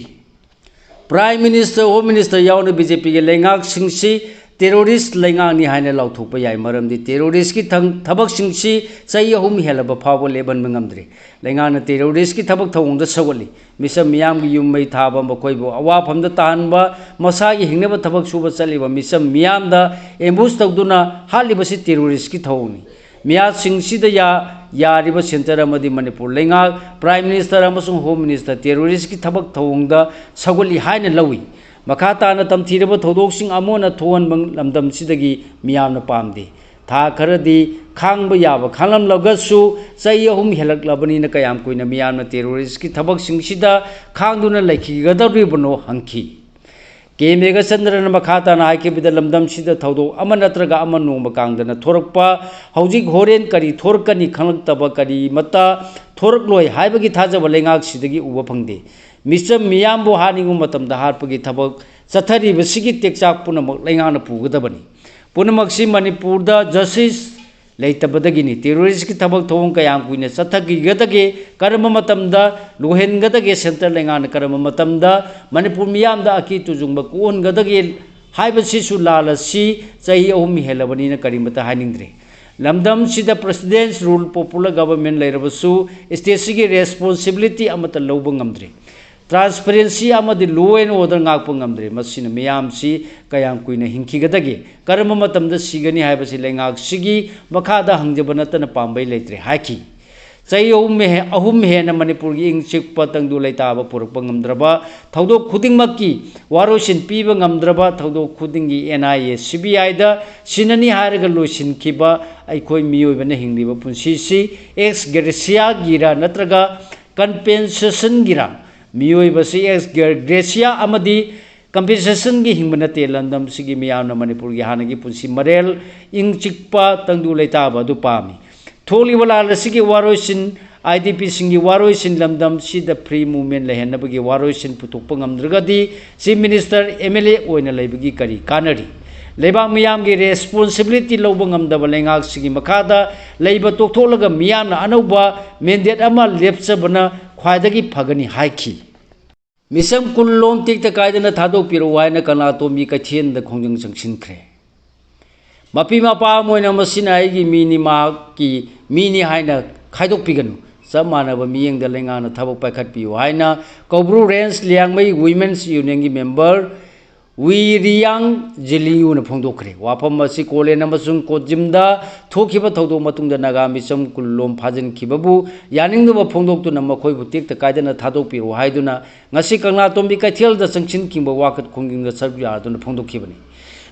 Prime Minister, Home Minister ꯌꯥꯎꯅ BJPꯒꯤ ꯂꯩꯉꯥꯛꯁꯤꯡꯁꯤ terrorist ꯂꯩꯉꯥꯛꯅꯤ ꯍꯥꯏꯅ ꯂꯥꯎꯊꯣꯛꯄ ꯌꯥꯏ, ꯃꯔꯝꯗꯤ terroristꯀꯤ ꯊꯪ-, ꯊꯕꯛꯁꯤꯡꯁꯤ ꯆꯍꯤ ꯑꯍꯨꯝ ꯍꯦꯜꯂꯕ ꯐꯥꯎꯕ ꯂꯦꯞꯍꯟꯕ ꯉꯝꯗ꯭ꯔꯤ꯫ ꯂꯩꯉꯥꯛꯅ terroristꯀꯤ ꯊꯕꯛ ꯊꯧꯑꯣꯡꯗ ꯁꯧꯒꯠꯂꯤ꯫ ꯃꯤꯆꯝ ꯃꯤꯌꯥꯝꯒꯤ ꯌꯨꯝ ꯃꯩ ꯊꯥꯕ, ꯃꯈꯣꯏꯕꯨ ꯑꯋꯥꯐꯝꯗ ꯇꯥꯍꯟꯕ, ꯃꯁꯥꯒꯤ ꯍꯤꯡꯅꯕ ꯊꯕꯛ ꯁꯨꯕ ꯆꯠꯂꯤꯕ ꯃꯤꯆꯝ ꯃꯤꯌꯥꯝꯗ ambush ꯇꯧꯗꯨꯅ ꯍꯥꯠꯂꯤꯕꯁꯤ terroristꯀꯤ ꯊꯧꯑꯣꯡꯅꯤ꯫ ꯃꯤꯍꯥꯠꯁꯤꯡꯁꯤꯗ ꯌꯥ-, ꯌꯥꯔꯤꯕ centre ꯑꯃꯗꯤ ꯃꯅꯤꯄꯨꯔ ꯂꯩꯉꯥꯛ, Prime Minister ꯑꯃꯁꯨꯡ Home Minister terroristꯀꯤ ꯊꯕꯛ ꯊꯧꯑꯣꯡꯗ ꯁꯧꯒꯠꯂꯤ ꯍꯥꯏꯅ ꯂꯧꯏ꯫ ꯃꯈꯥ ꯇꯥꯅ ꯇꯝꯊꯤꯔꯕ ꯊꯧꯗꯣꯛꯁꯤꯡ ꯑꯃꯨꯛ ꯍꯟꯅ ꯊꯣꯛꯍꯟꯕ ꯂꯝꯗꯝꯁꯤꯗꯒꯤ ꯃꯤꯌꯥꯝꯅ ꯄꯥꯝꯗꯦ꯫ ꯊꯥ ꯈꯔꯗꯤ ꯈꯥꯡꯕ ꯌꯥꯕ ꯈꯥꯡꯂꯝꯂꯒꯁꯨ ꯆꯍꯤ ꯑꯍꯨꯝ ꯍꯦꯜꯂꯛꯂꯕꯅꯤꯅ ꯀꯌꯥꯝ ꯀꯨꯏꯅ ꯃꯤꯌꯥꯝꯅ terroristꯀꯤ ꯊꯕꯛꯁꯤꯡꯁꯤꯗ ꯈꯥꯡꯗꯨꯅ ꯂꯩꯈꯤꯒꯗꯧꯔꯤꯕꯅꯣ ꯍꯪꯈꯤ꯫ ꯀꯦ ꯃꯦꯘꯆꯟꯗ꯭ꯔꯅ ꯃꯈꯥ ꯇꯥꯅ ꯍꯥꯏꯈꯤꯕꯗ, ꯂꯝꯗꯝꯁꯤꯗ ꯊꯧꯗꯣꯛ ꯑꯃ ꯅꯠꯇ꯭ꯔꯒ ꯑꯃ ꯅꯣꯡꯃ ꯀꯥꯡꯗꯅ ꯊꯣꯔꯛꯄ, ꯍꯧꯖꯤꯛ ꯍꯣꯔꯦꯟ ꯀꯔꯤ ꯊꯣꯔꯛꯀꯅꯤ ꯈꯪꯂꯛꯇꯕ ꯀꯔꯤꯃꯠꯇ ꯊꯣꯔꯛꯂꯣꯏ ꯍꯥꯏꯕꯒꯤ ꯊꯥꯖꯕ ꯂꯩꯉꯥꯛꯁꯤꯗꯒꯤ ꯎꯕ ꯐꯪꯗꯦ꯫ ꯃꯤꯆꯝ ꯃꯤꯌꯥꯝꯕꯨ ꯍꯥꯠꯅꯤꯡꯕ ꯃꯇꯝꯗ ꯍꯥꯠꯄꯒꯤ ꯊꯕꯛ ꯆꯠꯊꯔꯤꯕꯁꯤꯒꯤ ꯇꯦꯛꯆꯥꯛ ꯄꯨꯝꯅꯃꯛ ꯂꯩꯉꯥꯛꯅ ꯄꯨꯒꯗꯕꯅꯤ꯫ ꯄꯨꯝꯅꯃꯛꯁꯤ ꯃꯅꯤꯄꯨꯔꯗ justice ꯂꯩꯇꯕꯗꯒꯤꯅꯤ꯫ Terroristꯀꯤ ꯊꯕꯛ ꯊꯧꯑꯣꯡ ꯀꯌꯥꯝ ꯀꯨꯏꯅ ꯆꯠꯊꯈꯤꯒꯗꯒꯦ, ꯀꯔꯝꯕ ꯃꯇꯝꯗ ꯂꯣꯏꯍꯟꯒꯗꯒꯦ, central ꯂꯩꯉꯥꯛꯅ ꯀꯔꯝꯕ ꯃꯇꯝꯗ ꯃꯅꯤꯄꯨꯔ ꯃꯤꯌꯥꯝꯗ ꯑꯀꯤ ꯇꯨꯖꯨꯡꯕ ꯀꯣꯛꯍꯟꯒꯗꯒꯦ ꯍꯥꯏꯕꯁꯤꯁꯨ ꯂꯥꯜ ꯑꯁꯤ ꯆꯍꯤ ꯑꯍꯨꯝ ꯍꯦꯜꯂꯕꯅꯤꯅ ꯀꯔꯤꯃꯠꯇ ꯍꯥꯏꯅꯤꯡꯗ꯭ꯔꯦ꯫ ꯂꯝꯗꯝꯁꯤꯗ President's Rule, Popular Government ꯂꯩꯔꯕꯁꯨ stateꯁꯤꯒꯤ responsibility ꯑꯃꯠꯇ ꯂꯧꯕ ꯉꯝꯗ꯭ꯔꯤ꯫ Transparency ꯑꯃꯗꯤ law and order ꯉꯥꯛꯄ ꯉꯝꯗ꯭ꯔꯤ꯫ ꯃꯁꯤꯅ ꯃꯤꯌꯥꯝꯁꯤ ꯀꯌꯥꯝ ꯀꯨꯏꯅ ꯍꯤꯡꯈꯤꯒꯗꯒꯦ, ꯀꯔꯝꯕ ꯃꯇꯝꯗ ꯁꯤꯒꯅꯤ ꯍꯥꯏꯕꯁꯤ ꯂꯩꯉꯥꯛꯁꯤꯒꯤ ꯃꯈꯥꯗ ꯍꯪꯖꯕ ꯅꯠꯇꯅ ꯄꯥꯝꯕꯩ ꯂꯩꯇ꯭ꯔꯦ ꯍꯥꯏꯈꯤ꯫ ꯆꯍꯤ ꯑꯍꯨꯝ ꯍꯦ-, ꯑꯍꯨꯝ ꯍꯦꯟꯅ ꯃꯅꯤꯄꯨꯔꯒꯤ ꯏꯪ ꯆꯤꯛꯄ ꯇꯪꯗꯨ ꯂꯩꯇꯥꯕ ꯄꯨꯔꯛꯄ ꯉꯝꯗ꯭ꯔꯕ, ꯊꯧꯗꯣꯛ ꯈꯨꯗꯤꯡꯃꯛꯀꯤ ꯋꯥꯔꯣꯏꯁꯤꯟ ꯄꯤꯕ ꯉꯝꯗ꯭ꯔꯕ, ꯊꯧꯗꯣꯛ ꯈꯨꯗꯤꯡꯒꯤ NIA, CBIꯗ ꯁꯤꯟꯅꯅꯤ ꯍꯥꯏꯔꯒ ꯂꯣꯏꯁꯤꯟꯈꯤꯕ ꯑꯩꯈꯣꯏ ꯃꯤꯑꯣꯏꯕꯅ ꯍꯤꯡꯂꯤꯕ ꯄꯨꯟꯁꯤꯁꯤ ex gratia ꯒꯤꯔ ꯅꯠꯇ꯭ꯔꯒ compensation ꯒꯤꯔ? ꯃꯤꯑꯣꯏꯕꯁꯤ ex gratia ꯑꯃꯗꯤ compensation ꯒꯤ ꯍꯤꯡꯕ ꯅꯠꯇꯦ꯫ ꯂꯝꯗꯝꯁꯤꯒꯤ ꯃꯤꯌꯥꯝꯅ ꯃꯅꯤꯄꯨꯔꯒꯤ ꯍꯥꯟꯅꯒꯤ ꯄꯨꯟꯁꯤ ꯃꯔꯦꯜ, ꯏꯪ ꯆꯤꯛꯄ ꯇꯪꯗꯨ ꯂꯩꯇꯥꯕ ꯑꯗꯨ ꯄꯥꯝꯃꯤ꯫ ꯊꯣꯛꯂꯤꯕ ꯂꯥꯟ ꯑꯁꯤꯒꯤ ꯋꯥꯔꯣꯏꯁꯤꯟ, IDPꯁꯤꯡꯒꯤ ꯋꯥꯔꯣꯏꯁꯤꯟ, ꯂꯝꯗꯝꯁꯤꯗ free movement ꯂꯩꯍꯟꯅꯕꯒꯤ ꯋꯥꯔꯣꯏꯁꯤꯟ ꯄꯨꯊꯣꯛꯄ ꯉꯝꯗ꯭ꯔꯒꯗꯤ Chief Minister, MLA ꯑꯣꯏꯅ ꯂꯩꯕꯒꯤ ꯀꯔꯤ ꯀꯥꯟꯅꯔꯤ? ꯂꯩꯕꯥꯛ ꯃꯤꯌꯥꯝꯒꯤ responsibility ꯂꯧꯕ ꯉꯝꯗꯕ ꯂꯩꯉꯥꯛꯁꯤꯒꯤ ꯃꯈꯥꯗ ꯂꯩꯕ ꯇꯣꯛꯊꯣꯛꯂꯒ ꯃꯤꯌꯥꯝꯅ ꯑꯅꯧꯕ mandate ꯑꯃ ꯂꯦꯞꯆꯕꯅ ꯈ꯭ꯋꯥꯏꯗꯒꯤ ꯐꯒꯅꯤ ꯍꯥꯏꯈꯤ꯫ ꯃꯤꯆꯝ ꯀꯨꯟꯂꯣꯝ ꯇꯦꯛꯇ ꯀꯥꯏꯗꯅ ꯊꯥꯗꯣꯛꯄꯤꯔꯛꯎ ꯍꯥꯏꯅ ꯀꯪꯂꯥꯇꯣꯝꯕꯤ ꯀꯩꯊꯦꯜꯗ ꯈꯣꯡꯖꯪ ꯆꯪꯁꯤꯟꯈ꯭ꯔꯦ꯫ ꯃꯄꯤ ꯃꯄꯥ ꯑꯃ ꯑꯣꯏꯅ ꯃꯁꯤꯅ ꯑꯩꯒꯤ ꯃꯤꯅꯤ, ꯃꯍꯥꯛꯀꯤ ꯃꯤꯅꯤ ꯍꯥꯏꯅ ꯈꯥꯏꯗꯣꯛꯄꯤꯒꯅꯨ꯫ ꯆꯞ ꯃꯥꯟꯅꯕ ꯃꯤꯠꯌꯦꯡꯗ ꯂꯩꯉꯥꯛꯅ ꯊꯕꯛ ꯄꯥꯏꯈꯠꯄꯤꯌꯨ ꯍꯥꯏꯅ ꯀꯧꯕ꯭ꯔꯨ Range ꯂꯤꯌꯥꯡꯃꯩ Women's Unionꯒꯤ member ꯋꯤꯔꯤꯌꯥꯡ ꯖꯤꯂꯤꯌꯨꯅ ꯐꯣꯡꯗꯣꯛꯈ꯭ꯔꯦ꯫ ꯋꯥꯐꯝ ꯑꯁꯤ ꯀꯣꯂꯦꯟ ꯑꯃꯁꯨꯡ ꯀꯣꯠꯖꯤꯝꯗ ꯊꯣꯛꯈꯤꯕ ꯊꯧꯗꯣꯛ ꯃꯇꯨꯡꯗ ꯅꯥꯒꯥ ꯃꯤꯆꯝ ꯀꯨꯟꯂꯣꯝ ꯐꯥꯖꯤꯟꯈꯤꯕꯕꯨ ꯌꯥꯅꯤꯡꯗꯕ ꯐꯣꯡꯗꯣꯛꯇꯨꯅ ꯃꯈꯣꯏꯕꯨ ꯇꯦꯛꯇ ꯀꯥꯏꯗꯅ ꯊꯥꯗꯣꯛꯄꯤꯔꯛꯎ ꯍꯥꯏꯗꯨꯅ ꯉꯁꯤ ꯀꯪꯂꯥꯇꯣꯝꯕꯤ ꯀꯩꯊꯦꯜꯗ ꯆꯪꯁꯤꯟꯈꯤꯕ ꯋꯥꯀꯠ ꯈꯣꯡꯖꯪꯗ ꯁꯔꯨꯛ ꯌꯥꯗꯨꯅ ꯐꯣꯡꯗꯣꯛꯈꯤꯕꯅꯤ꯫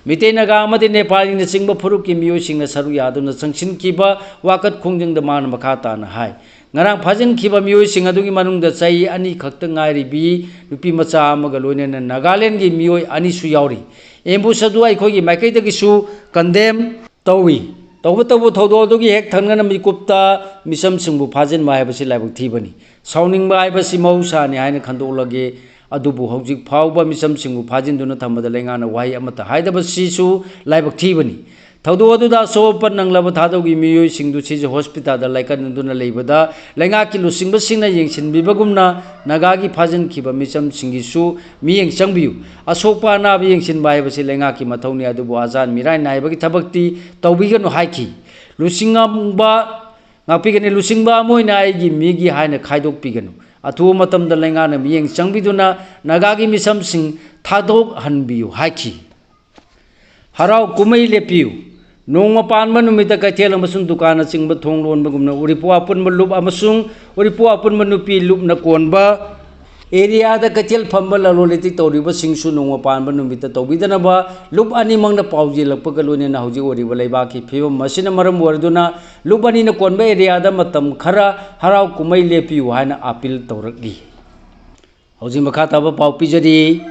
ꯃꯤꯇꯩ ꯅꯥꯒꯥ ꯑꯃꯗꯤ ꯅꯦꯄꯥꯂꯤꯅꯆꯤꯡꯕ ꯐꯨꯔꯨꯞꯀꯤ ꯃꯤꯑꯣꯏꯁꯤꯡꯅ ꯁꯔꯨꯛ ꯌꯥꯗꯨꯅ ꯆꯪꯁꯤꯟꯈꯤꯕ ꯋꯥꯀꯠ ꯈꯣꯡꯖꯪꯗ ꯃꯥꯅ ꯃꯈꯥ ꯇꯥꯅ ꯍꯥꯏ, ꯉꯔꯥꯡ ꯐꯥꯖꯤꯟꯈꯤꯕ ꯃꯤꯑꯣꯏꯁꯤꯡ ꯑꯗꯨꯒꯤ ꯃꯅꯨꯡꯗ ꯆꯍꯤ ꯑꯅꯤ ꯈꯛꯇ ꯉꯥꯏꯔꯤꯕꯤ ꯅꯨꯄꯤ ꯃꯆꯥ ꯑꯃꯒ ꯂꯣꯏꯅꯅ ꯅꯥꯒꯥꯂꯦꯟꯒꯤ ꯃꯤꯑꯣꯏ ꯑꯅꯤꯁꯨ ꯌꯥꯎꯔꯤ꯫ Ambush ꯑꯗꯨ ꯑꯩꯈꯣꯏꯒꯤ ꯃꯥꯏꯀꯩꯗꯒꯤꯁꯨ condemn ꯇꯧꯏ꯫ ꯇꯧꯕꯇꯕꯨ ꯊꯧꯗꯣꯛ ꯑꯗꯨꯒꯤ ꯍꯦꯛ ꯊꯪꯅꯅ ꯃꯤꯀꯨꯞꯇ ꯃꯤꯆꯝꯁꯤꯡꯕꯨ ꯐꯥꯖꯤꯟꯕ ꯍꯥꯏꯕꯁꯤ ꯂꯥꯏꯕꯛ ꯊꯤꯕꯅꯤ꯫ ꯁꯥꯎꯅꯤꯡꯕ ꯍꯥꯏꯕꯁꯤ ꯃꯍꯧꯁꯥꯅꯤ ꯍꯥꯏꯅ ꯈꯟꯗꯣꯛꯂꯒꯦ꯫ ꯑꯗꯨꯕꯨ ꯍꯧꯖꯤꯛ ꯐꯥꯎꯕ ꯃꯤꯆꯝꯁꯤꯡꯕꯨ ꯐꯥꯖꯤꯟꯗꯨꯅ ꯊꯝꯕꯗ ꯂꯩꯉꯥꯛꯅ ꯋꯥꯍꯩ ꯑꯃꯠꯇ ꯍꯥꯏꯗꯕꯁꯤꯁꯨ ꯂꯥꯏꯕꯛ ꯊꯤꯕꯅꯤ꯫ ꯊꯧꯗꯣꯛ ꯑꯗꯨꯗ ꯑꯁꯣꯛ ꯑꯄꯟ ꯅꯪꯂꯕ ꯊꯥꯗꯧꯒꯤ ꯃꯤꯑꯣꯏꯁꯤꯡꯗꯨ ꯁꯤꯖ hospitalꯗ ꯂꯥꯏꯀꯠꯅꯗꯨꯅ ꯂꯩꯕꯗ ꯂꯩꯉꯥꯛꯀꯤ ꯂꯨꯆꯤꯡꯕꯁꯤꯡꯅ ꯌꯦꯡꯁꯤꯟꯕꯤꯕꯒꯨꯝꯅ ꯅꯥꯒꯥꯒꯤ ꯐꯥꯖꯤꯟꯈꯤꯕ ꯃꯤꯆꯝꯁꯤꯡꯒꯤꯁꯨ ꯃꯤꯠꯌꯦꯡ ꯆꯪꯕꯤꯌꯨ꯫ ꯑꯁꯣꯛꯄ ꯑꯅꯥꯕ ꯌꯦꯡꯁꯤꯟꯕ ꯍꯥꯏꯕꯁꯤ ꯂꯩꯉꯥꯛꯀꯤ ꯃꯊꯧꯅꯤ, ꯑꯗꯨꯕꯨ ꯑꯆꯥꯟ ꯃꯤꯔꯥꯏ ꯅꯥꯏꯕꯒꯤ ꯊꯕꯛꯇꯤ ꯇꯧꯕꯤꯒꯅꯨ ꯍꯥꯏꯈꯤ꯫ ꯂꯨꯆꯤꯡꯕ ꯉꯥꯛꯄꯤꯒꯅꯤ꯫ ꯂꯨꯆꯤꯡꯕ ꯑꯃ ꯑꯣꯏꯅ ꯑꯩꯒꯤ ꯃꯤꯒꯤ ꯍꯥꯏꯅ ꯈꯥꯏꯗꯣꯛꯄꯤꯒꯅꯨ꯫ ꯑꯊꯨꯕ ꯃꯇꯝꯗ ꯂꯩꯉꯥꯛꯅ ꯃꯤꯠꯌꯦꯡ ꯆꯪꯕꯤꯗꯨꯅ ꯅꯥꯒꯥꯒꯤ ꯃꯤꯁꯝꯁꯤꯡ ꯊꯥꯗꯣꯛꯍꯟꯕꯤꯌꯨ ꯍꯥꯏꯈꯤ꯫ ꯍꯔꯥꯎ ꯀꯨꯝꯍꯩ ꯂꯦꯞꯄꯤꯌꯨ꯫ ꯅꯣꯡꯃ ꯄꯥꯟꯕ ꯅꯨꯃꯤꯠꯇ ꯀꯩꯊꯦꯜ ꯑꯃꯁꯨꯡ ꯗꯨꯀꯥꯟꯅꯆꯤꯡꯕ ꯊꯣꯡ ꯂꯣꯟꯕꯒꯨꯝꯅ ꯎꯔꯤꯄꯣꯛ ꯑꯄꯨꯟꯕ ꯂꯨꯞ ꯑꯃꯁꯨꯡ ꯎꯔꯤꯄꯣꯛ ꯑꯄꯨꯟꯕ ꯅꯨꯄꯤ ꯂꯨꯞꯅ ꯀꯣꯟꯕ ꯑꯦꯔꯤꯌꯥꯗ ꯀꯩꯊꯦꯜ ꯐꯝꯕ ꯂꯂꯣꯟ ꯏꯇꯤꯛ ꯇꯧꯔꯤꯕꯁꯤꯡꯁꯨ ꯅꯣꯡꯃ ꯄꯥꯟꯕ ꯅꯨꯃꯤꯠꯇ ꯇꯧꯕꯤꯗꯅꯕ ꯂꯨꯞ ꯑꯅꯤꯃꯛꯅ ꯄꯥꯎꯖꯦꯜꯂꯛꯄꯒ ꯂꯣꯏꯅꯅ ꯍꯧꯖꯤꯛ ꯑꯣꯏꯔꯤꯕ ꯂꯩꯕꯥꯛꯀꯤ ꯐꯤꯕꯝ ꯑꯁꯤꯅ ꯃꯔꯝ ꯑꯣꯏꯔꯗꯨꯅ ꯂꯨꯞ ꯑꯅꯤꯅ ꯀꯣꯟꯕ ꯑꯦꯔꯤꯌꯥꯗ ꯃꯇꯝ ꯈꯔ ꯍꯔꯥꯎ ꯀꯨꯝꯍꯩ ꯂꯦꯞꯄꯤꯌꯨ ꯍꯥꯏꯅ ꯑꯥꯄꯤꯜ ꯇꯧꯔꯛꯂꯤ꯫ ꯍꯧꯖꯤꯛ ꯃꯈꯥ ꯇꯥꯕ ꯄꯥꯎ ꯄꯤꯖꯔꯤ꯫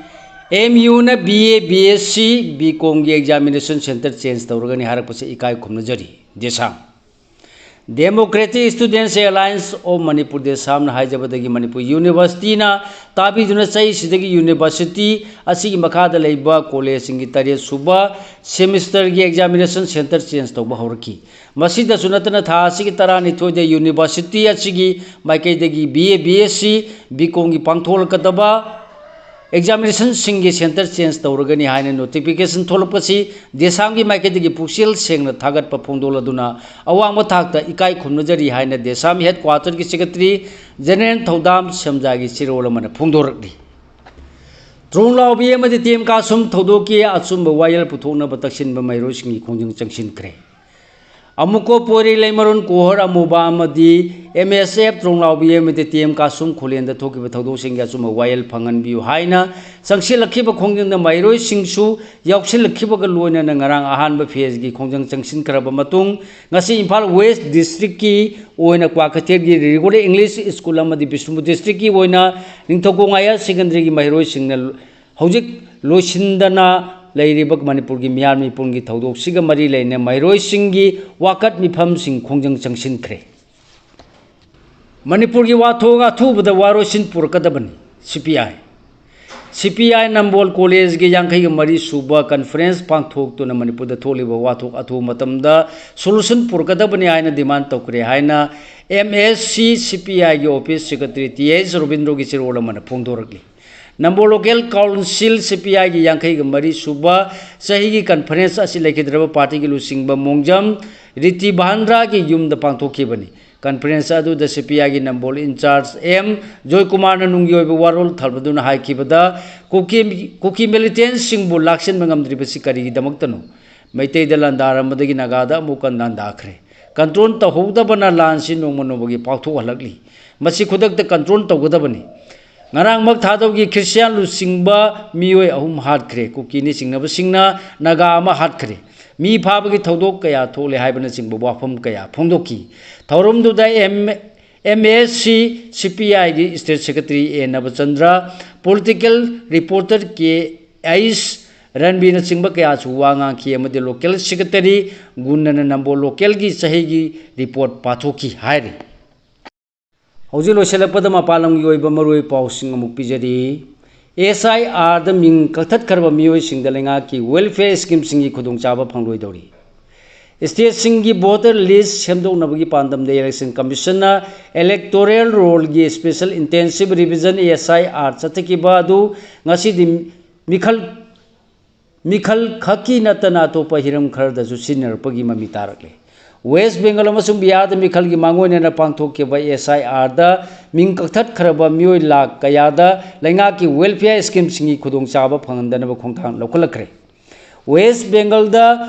ꯑꯦꯝ ꯌꯨꯅ B A, B S C, B ꯀꯣꯝꯒꯤ ꯑꯦꯛꯖꯥꯃꯤꯅꯦꯁꯟ ꯁꯦꯟꯇꯔ ꯆꯦꯟꯖ ꯇꯧꯔꯒꯅꯤ ꯍꯥꯏꯔꯛꯄꯁꯦ ꯏꯀꯥꯏ ꯈꯨꯝꯅꯖꯔꯤ꯫ DESAM. Democratic Students Alliance of Manipur, ꯗꯦꯁꯥꯝꯅ ꯍꯥꯏꯖꯕꯗꯒꯤ ꯃꯅꯤꯄꯨꯔ ꯌꯨꯅꯤꯚꯔꯁꯤꯇꯤꯅ ꯇꯥꯕꯤꯗꯨꯅ ꯆꯍꯤꯁꯤꯗꯒꯤ ꯌꯨꯅꯤꯚꯔꯁꯤꯇꯤ ꯑꯁꯤꯒꯤ ꯃꯈꯥꯗ ꯂꯩꯕ ꯀꯣꯂꯦꯖꯁꯤꯡꯒꯤ ꯇꯔꯦꯠ ꯁꯨꯕ ꯁꯦꯃꯤꯁꯇꯔꯒꯤ ꯑꯦꯛꯖꯥꯃꯤꯅꯦꯁꯟ ꯁꯦꯟꯇꯔ ꯆꯦꯟꯖ ꯇꯧꯕ ꯍꯧꯔꯛꯈꯤ꯫ ꯃꯁꯤꯗꯁꯨ ꯅꯠꯇꯅ ꯊꯥ ꯑꯁꯤꯒꯤ ꯇꯔꯥꯅꯤꯊꯣꯏꯗ ꯌꯨꯅꯤꯚꯔꯁꯤꯇꯤ ꯑꯁꯤꯒꯤ ꯃꯥꯏꯀꯩꯗꯒꯤ B A, B S C, B ꯀꯣꯝꯒꯤ ꯄꯥꯡꯊꯣꯛꯂꯛꯀꯗꯕ ꯑꯦꯛꯖꯥꯃꯤꯅꯦꯁꯟꯁꯤꯡꯒꯤ ꯁꯦꯟꯇꯔ ꯆꯦꯟꯖ ꯇꯧꯔꯒꯅꯤ ꯍꯥꯏꯅ ꯅꯣꯇꯤꯐꯤꯀꯦꯁꯟ ꯊꯣꯛꯂꯛꯄꯁꯤ ꯗꯦꯁꯥꯝꯒꯤ ꯃꯥꯏꯀꯩꯗꯒꯤ ꯄꯨꯛꯆꯦꯜ ꯁꯦꯡꯅ ꯊꯥꯒꯠꯄ ꯐꯣꯡꯗꯣꯛꯂꯗꯨꯅ ꯑꯋꯥꯡꯕ ꯊꯥꯛꯇ ꯏꯀꯥꯏ ꯈꯨꯝꯅꯖꯔꯤ ꯍꯥꯏꯅ ꯗꯦꯁꯥꯝ ꯍꯦꯗꯀ꯭ꯋꯥꯇꯔꯒꯤ ꯁꯦꯀ꯭ꯔꯦꯇꯔꯤ ꯖꯦꯅꯦꯔꯦꯜ ꯊꯧꯗꯥꯝ ꯁꯦꯝꯖꯥꯒꯤ ꯆꯦꯔꯣꯜ ꯑꯃꯅ ꯐꯣꯡꯗꯣꯔꯛꯂꯤ꯫ ꯇ꯭ꯔꯣꯡꯂꯥꯎꯕꯤ ꯑꯃꯗꯤ ꯇꯦꯝ ꯀꯥꯁꯨꯝ ꯊꯧꯗꯣꯛꯀꯤ ꯑꯆꯨꯝꯕ ꯋꯥꯌꯦꯜ ꯄꯨꯊꯣꯛꯅꯕ ꯇꯛꯁꯤꯟꯕ ꯃꯍꯩꯔꯣꯏꯁꯤꯡꯒꯤ ꯈꯣꯡꯖꯪ ꯆꯪꯁꯤꯟꯈ꯭ꯔꯦ꯫ ꯑꯃꯨꯀꯣ ꯄꯣꯏꯔꯩ ꯂꯩꯃꯔꯣꯟ ꯀꯣꯍꯔ ꯑꯃꯨꯕ ꯑꯃꯗꯤ ꯑꯦꯝ ꯑꯦꯁ ꯑꯦꯐ ꯇ꯭ꯔꯣꯡꯂꯥꯎꯕꯤ ꯑꯃꯗꯤ ꯇꯦꯝ ꯀꯥꯁꯨꯝ ꯈꯨꯂꯦꯟꯗ ꯊꯣꯛꯈꯤꯕ ꯊꯧꯗꯣꯛꯁꯤꯡꯒꯤ ꯑꯆꯨꯝꯕ ꯋꯥꯌꯦꯜ ꯐꯪꯍꯟꯕꯤꯌꯨ ꯍꯥꯏꯅ ꯆꯪꯁꯤꯜꯂꯛꯈꯤꯕ ꯈꯣꯡꯖꯪꯗ ꯃꯍꯩꯔꯣꯏꯁꯤꯡꯁꯨ ꯌꯥꯎꯁꯤꯜꯂꯛꯈꯤꯕꯒ ꯂꯣꯏꯅꯅ ꯉꯔꯥꯡ ꯑꯍꯥꯟꯕ ꯐꯦꯖꯒꯤ ꯈꯣꯡꯖꯪ ꯆꯪꯁꯤꯟꯈ꯭ꯔꯕ ꯃꯇꯨꯡ, ꯉꯁꯤ ꯏꯝꯐꯥꯜ ꯋꯦꯁ ꯗꯤꯁꯇ꯭ꯔꯤꯛꯀꯤ ꯑꯣꯏꯅ ꯀ꯭ꯋꯥꯀꯩꯊꯦꯜꯒꯤ ꯔꯤꯒꯨꯂꯔ ꯏꯪꯂꯤꯁ ꯁ꯭ꯀꯨꯜ ꯑꯃꯗꯤ ꯕꯤꯁꯅꯨꯄꯨꯔ ꯗꯤꯁꯇ꯭ꯔꯤꯛꯀꯤ ꯑꯣꯏꯅ ꯅꯤꯡꯊꯧꯈꯣꯡ ꯍꯥꯌꯔ ꯁꯦꯀꯦꯟꯗꯔꯤꯒꯤ ꯃꯍꯩꯔꯣꯏꯁꯤꯡꯅ ꯍꯧꯖꯤꯛ ꯂꯣꯏꯁꯤꯟꯗꯅ ꯂꯩꯔꯤꯕ ꯃꯅꯤꯄꯨꯔꯒꯤ ꯃꯤꯍꯥꯠ ꯃꯤꯄꯨꯟꯒꯤ ꯊꯧꯗꯣꯛꯁꯤꯒ ꯃꯔꯤ ꯂꯩꯅ ꯃꯍꯩꯔꯣꯏꯁꯤꯡꯒꯤ ꯋꯥꯀꯠ ꯃꯤꯐꯝꯁꯤꯡ ꯈꯣꯡꯖꯪ ꯆꯪꯁꯤꯟꯈ꯭ꯔꯦ꯫ ꯃꯅꯤꯄꯨꯔꯒꯤ ꯋꯥꯊꯣꯛ ꯑꯊꯨꯕꯗ ꯋꯥꯔꯣꯏꯁꯤꯟ ꯄꯨꯔꯛꯀꯗꯕꯅꯤ, ꯁꯤ ꯄꯤ ꯑꯥꯏ꯫ ꯁꯤ ꯄꯤ ꯑꯥꯏ ꯅꯝꯕꯣꯜ ꯀꯣꯂꯦꯖꯒꯤ ꯌꯥꯡꯈꯩꯒ ꯃꯔꯤ ꯁꯨꯕ ꯀꯟꯐꯔꯦꯟꯁ ꯄꯥꯡꯊꯣꯛꯇꯨꯅ ꯃꯅꯤꯄꯨꯔꯗ ꯊꯣꯛꯂꯤꯕ ꯋꯥꯊꯣꯛ ꯑꯊꯨꯕ ꯃꯇꯝꯗ ꯁꯣꯂꯨꯁꯟ ꯄꯨꯔꯛꯀꯗꯕꯅꯤ ꯍꯥꯏꯅ ꯗꯤꯃꯥꯟ ꯇꯧꯈ꯭ꯔꯦ ꯍꯥꯏꯅ ꯑꯦꯝ ꯑꯦꯁ ꯁꯤ ꯁꯤ ꯄꯤ ꯑꯥꯏꯒꯤ ꯑꯣꯐꯤꯁ ꯁꯦꯀ꯭ꯔꯦꯇꯔꯤ ꯇꯤ ꯑꯩꯆ ꯔꯣꯕꯤꯟꯗ꯭ꯔꯣꯒꯤ ꯆꯦꯔꯣꯜ ꯑꯃꯅ ꯐꯣꯡꯗꯣꯔꯛꯂꯤ꯫ ꯅꯝꯕꯣꯜ ꯂꯣꯀꯦꯜ ꯀꯥꯎꯟꯁꯤꯜ ꯁꯤ ꯄꯤ ꯑꯥꯏꯒꯤ ꯌꯥꯡꯈꯩꯒ ꯃꯔꯤ ꯁꯨꯕ ꯆꯍꯤꯒꯤ ꯀꯟꯐꯔꯦꯟꯁ ꯑꯁꯤ ꯂꯩꯈꯤꯗ꯭ꯔꯕ ꯄꯥꯔꯇꯤꯒꯤ ꯂꯨꯆꯤꯡꯕ ꯃꯣꯡꯖꯝ ꯔꯤꯇꯤ ꯚꯥꯟꯗ꯭ꯔꯥꯒꯤ ꯌꯨꯝꯗ ꯄꯥꯡꯊꯣꯛꯈꯤꯕꯅꯤ꯫ ꯀꯟꯐꯔꯦꯟꯁ ꯑꯗꯨꯗ ꯁꯤ ꯄꯤ ꯑꯥꯏꯒꯤ ꯅꯝꯕꯣꯜ ꯏꯟꯆꯥꯔꯖ ꯑꯦꯝ ꯖꯣꯏꯀꯨꯃꯥꯔꯅ ꯅꯨꯡꯒꯤ ꯑꯣꯏꯕ ꯋꯥꯔꯣꯜ ꯊꯝꯕꯗꯨꯅ ꯍꯥꯏꯈꯤꯕꯗ, ꯀꯨꯀꯤ, ꯀꯨꯀꯤ ꯃꯤꯂꯤꯇꯦꯟꯁꯤꯡꯕꯨ ꯂꯥꯛꯁꯤꯟꯕ ꯉꯝꯗ꯭ꯔꯤꯕꯁꯤ ꯀꯔꯤꯒꯤꯗꯃꯛꯇꯅꯣ? ꯃꯩꯇꯩꯗ ꯂꯥꯟꯗꯥꯔꯝꯕꯗꯒꯤ ꯅꯥꯒꯥꯗ ꯑꯃꯨꯛꯀ ꯂꯥꯟꯗꯥꯈ꯭ꯔꯦ꯫ ꯀꯟꯇ꯭ꯔꯣꯜ ꯇꯧꯍꯧꯗꯕꯅ ꯂꯥꯟꯁꯤ ꯅꯣꯡꯃ ꯅꯣꯡꯃꯒꯤ ꯄꯥꯛꯊꯣꯛꯍꯜꯂꯛꯂꯤ꯫ ꯃꯁꯤ ꯈꯨꯗꯛꯇ ꯀꯟꯇ꯭ꯔꯣꯜ ꯇꯧꯒꯗꯕꯅꯤ꯫ ꯉꯔꯥꯡꯃꯛ ꯊꯥꯗꯧꯒꯤ ꯈ꯭ꯔꯤꯁꯇꯤꯌꯥꯟ ꯂꯨꯆꯤꯡꯕ ꯃꯤꯑꯣꯏ ꯑꯍꯨꯝ ꯍꯥꯠꯈ꯭ꯔꯦ꯫ ꯀꯨꯀꯤꯅꯤ ꯆꯤꯡꯅꯕꯁꯤꯡꯅ ꯅꯥꯒꯥ ꯑꯃ ꯍꯥꯠꯈ꯭ꯔꯦ꯫ ꯃꯤ ꯐꯥꯕꯒꯤ ꯊꯧꯗꯣꯛ ꯀꯌꯥ ꯊꯣꯛꯂꯦ ꯍꯥꯏꯕꯅꯆꯤꯡꯕ ꯋꯥꯐꯝ ꯀꯌꯥ ꯐꯣꯡꯗꯣꯛꯈꯤ꯫ ꯊꯧꯔꯝꯗꯨꯗ ꯑꯦꯝ, ꯑꯦꯝ ꯑꯦ ꯁꯤ, ꯁꯤ ꯄꯤ ꯑꯥꯏꯒꯤ ꯁ꯭ꯇꯦꯠ ꯁꯦꯀ꯭ꯔꯦꯇꯔꯤ ꯑꯦ ꯅꯕꯆꯟꯗ꯭ꯔ, ꯄꯣꯂꯤꯇꯤꯀꯦꯜ ꯔꯤꯄꯣꯔꯇꯔ ꯀꯦ ꯑꯩꯁ ꯔꯟꯕꯤꯅꯆꯤꯡꯕ ꯀꯌꯥꯁꯨ ꯋꯥ ꯉꯥꯡꯈꯤ ꯑꯃꯗꯤ ꯂꯣꯀꯦꯜ ꯁꯦꯀ꯭ꯔꯦꯇꯔꯤ ꯒꯨꯟꯅꯅ ꯅꯝꯕꯣꯜ ꯂꯣꯀꯦꯜꯒꯤ ꯆꯍꯤꯒꯤ ꯔꯤꯄꯣꯔꯠ ꯄꯥꯊꯣꯛꯈꯤ ꯍꯥꯏꯔꯤ꯫ ꯍꯧꯖꯤꯛ ꯂꯣꯏꯁꯤꯜꯂꯛꯄꯗ ꯃꯄꯥꯟ ꯂꯝꯒꯤ ꯑꯣꯏꯕ ꯃꯔꯨꯑꯣꯏꯕ ꯄꯥꯎꯁꯤꯡ ꯑꯃꯨꯛ ꯄꯤꯖꯔꯤ꯫ ꯑꯦꯁ ꯑꯥꯏ ꯑꯥꯔꯗ ꯃꯤꯡ ꯀꯛꯊꯠꯈ꯭ꯔꯕ ꯃꯤꯑꯣꯏꯁꯤꯡꯗ ꯂꯩꯉꯥꯛꯀꯤ ꯋꯦꯜꯐꯤꯌꯔ ꯁ꯭ꯀꯤꯝꯁꯤꯡꯒꯤ ꯈꯨꯗꯣꯡꯆꯥꯕ ꯐꯪꯂꯣꯏꯗꯧꯔꯤ꯫ ꯁ꯭ꯇꯦꯠꯁꯤꯡꯒꯤ voter list ꯁꯦꯝꯗꯣꯛꯅꯕꯒꯤ ꯄꯥꯟꯗꯝꯗ election ꯀꯃꯤꯁꯟꯅ electoral ꯔꯣꯜꯒꯤ special ꯏꯟꯇꯦꯟꯁꯤꯚ revision, S I R, ꯆꯠꯊꯈꯤꯕ ꯑꯗꯨ ꯉꯁꯤꯗꯤ ꯃꯤꯈꯜ, ꯃꯤꯈꯜ ꯈꯛꯀꯤ ꯅꯠꯇꯅ ꯑꯇꯣꯞꯄ ꯍꯤꯔꯝ ꯈꯔꯗꯁꯨ ꯁꯤꯖꯤꯟꯅꯔꯛꯄꯒꯤ ꯃꯃꯤ ꯇꯥꯔꯛꯂꯦ꯫ ꯋꯦꯁ ꯕꯦꯡꯒꯜ ꯑꯃꯁꯨꯡ ꯕꯤꯍꯥꯔꯗ ꯃꯤꯈꯜꯒꯤ ꯃꯥꯡꯑꯣꯏꯅꯅ ꯄꯥꯡꯊꯣꯛꯈꯤꯕ ꯑꯦꯁ ꯑꯥꯏ ꯑꯥꯔꯗ ꯃꯤꯡ ꯀꯛꯊꯠꯈ꯭ꯔꯕ ꯃꯤꯑꯣꯏ ꯂꯥꯈ ꯀꯌꯥꯗ ꯂꯩꯉꯥꯛꯀꯤ ꯋꯦꯜꯐꯤꯌꯔ ꯁ꯭ꯀꯤꯝꯁꯤꯡꯒꯤ ꯈꯨꯗꯣꯡꯆꯥꯕ ꯐꯪꯍꯟꯗꯅꯕ ꯈꯣꯡꯊꯥꯡ ꯂꯧꯈꯠꯂꯛꯈ꯭ꯔꯦ꯫ ꯋꯦꯁ ꯕꯦꯡꯒꯜꯗ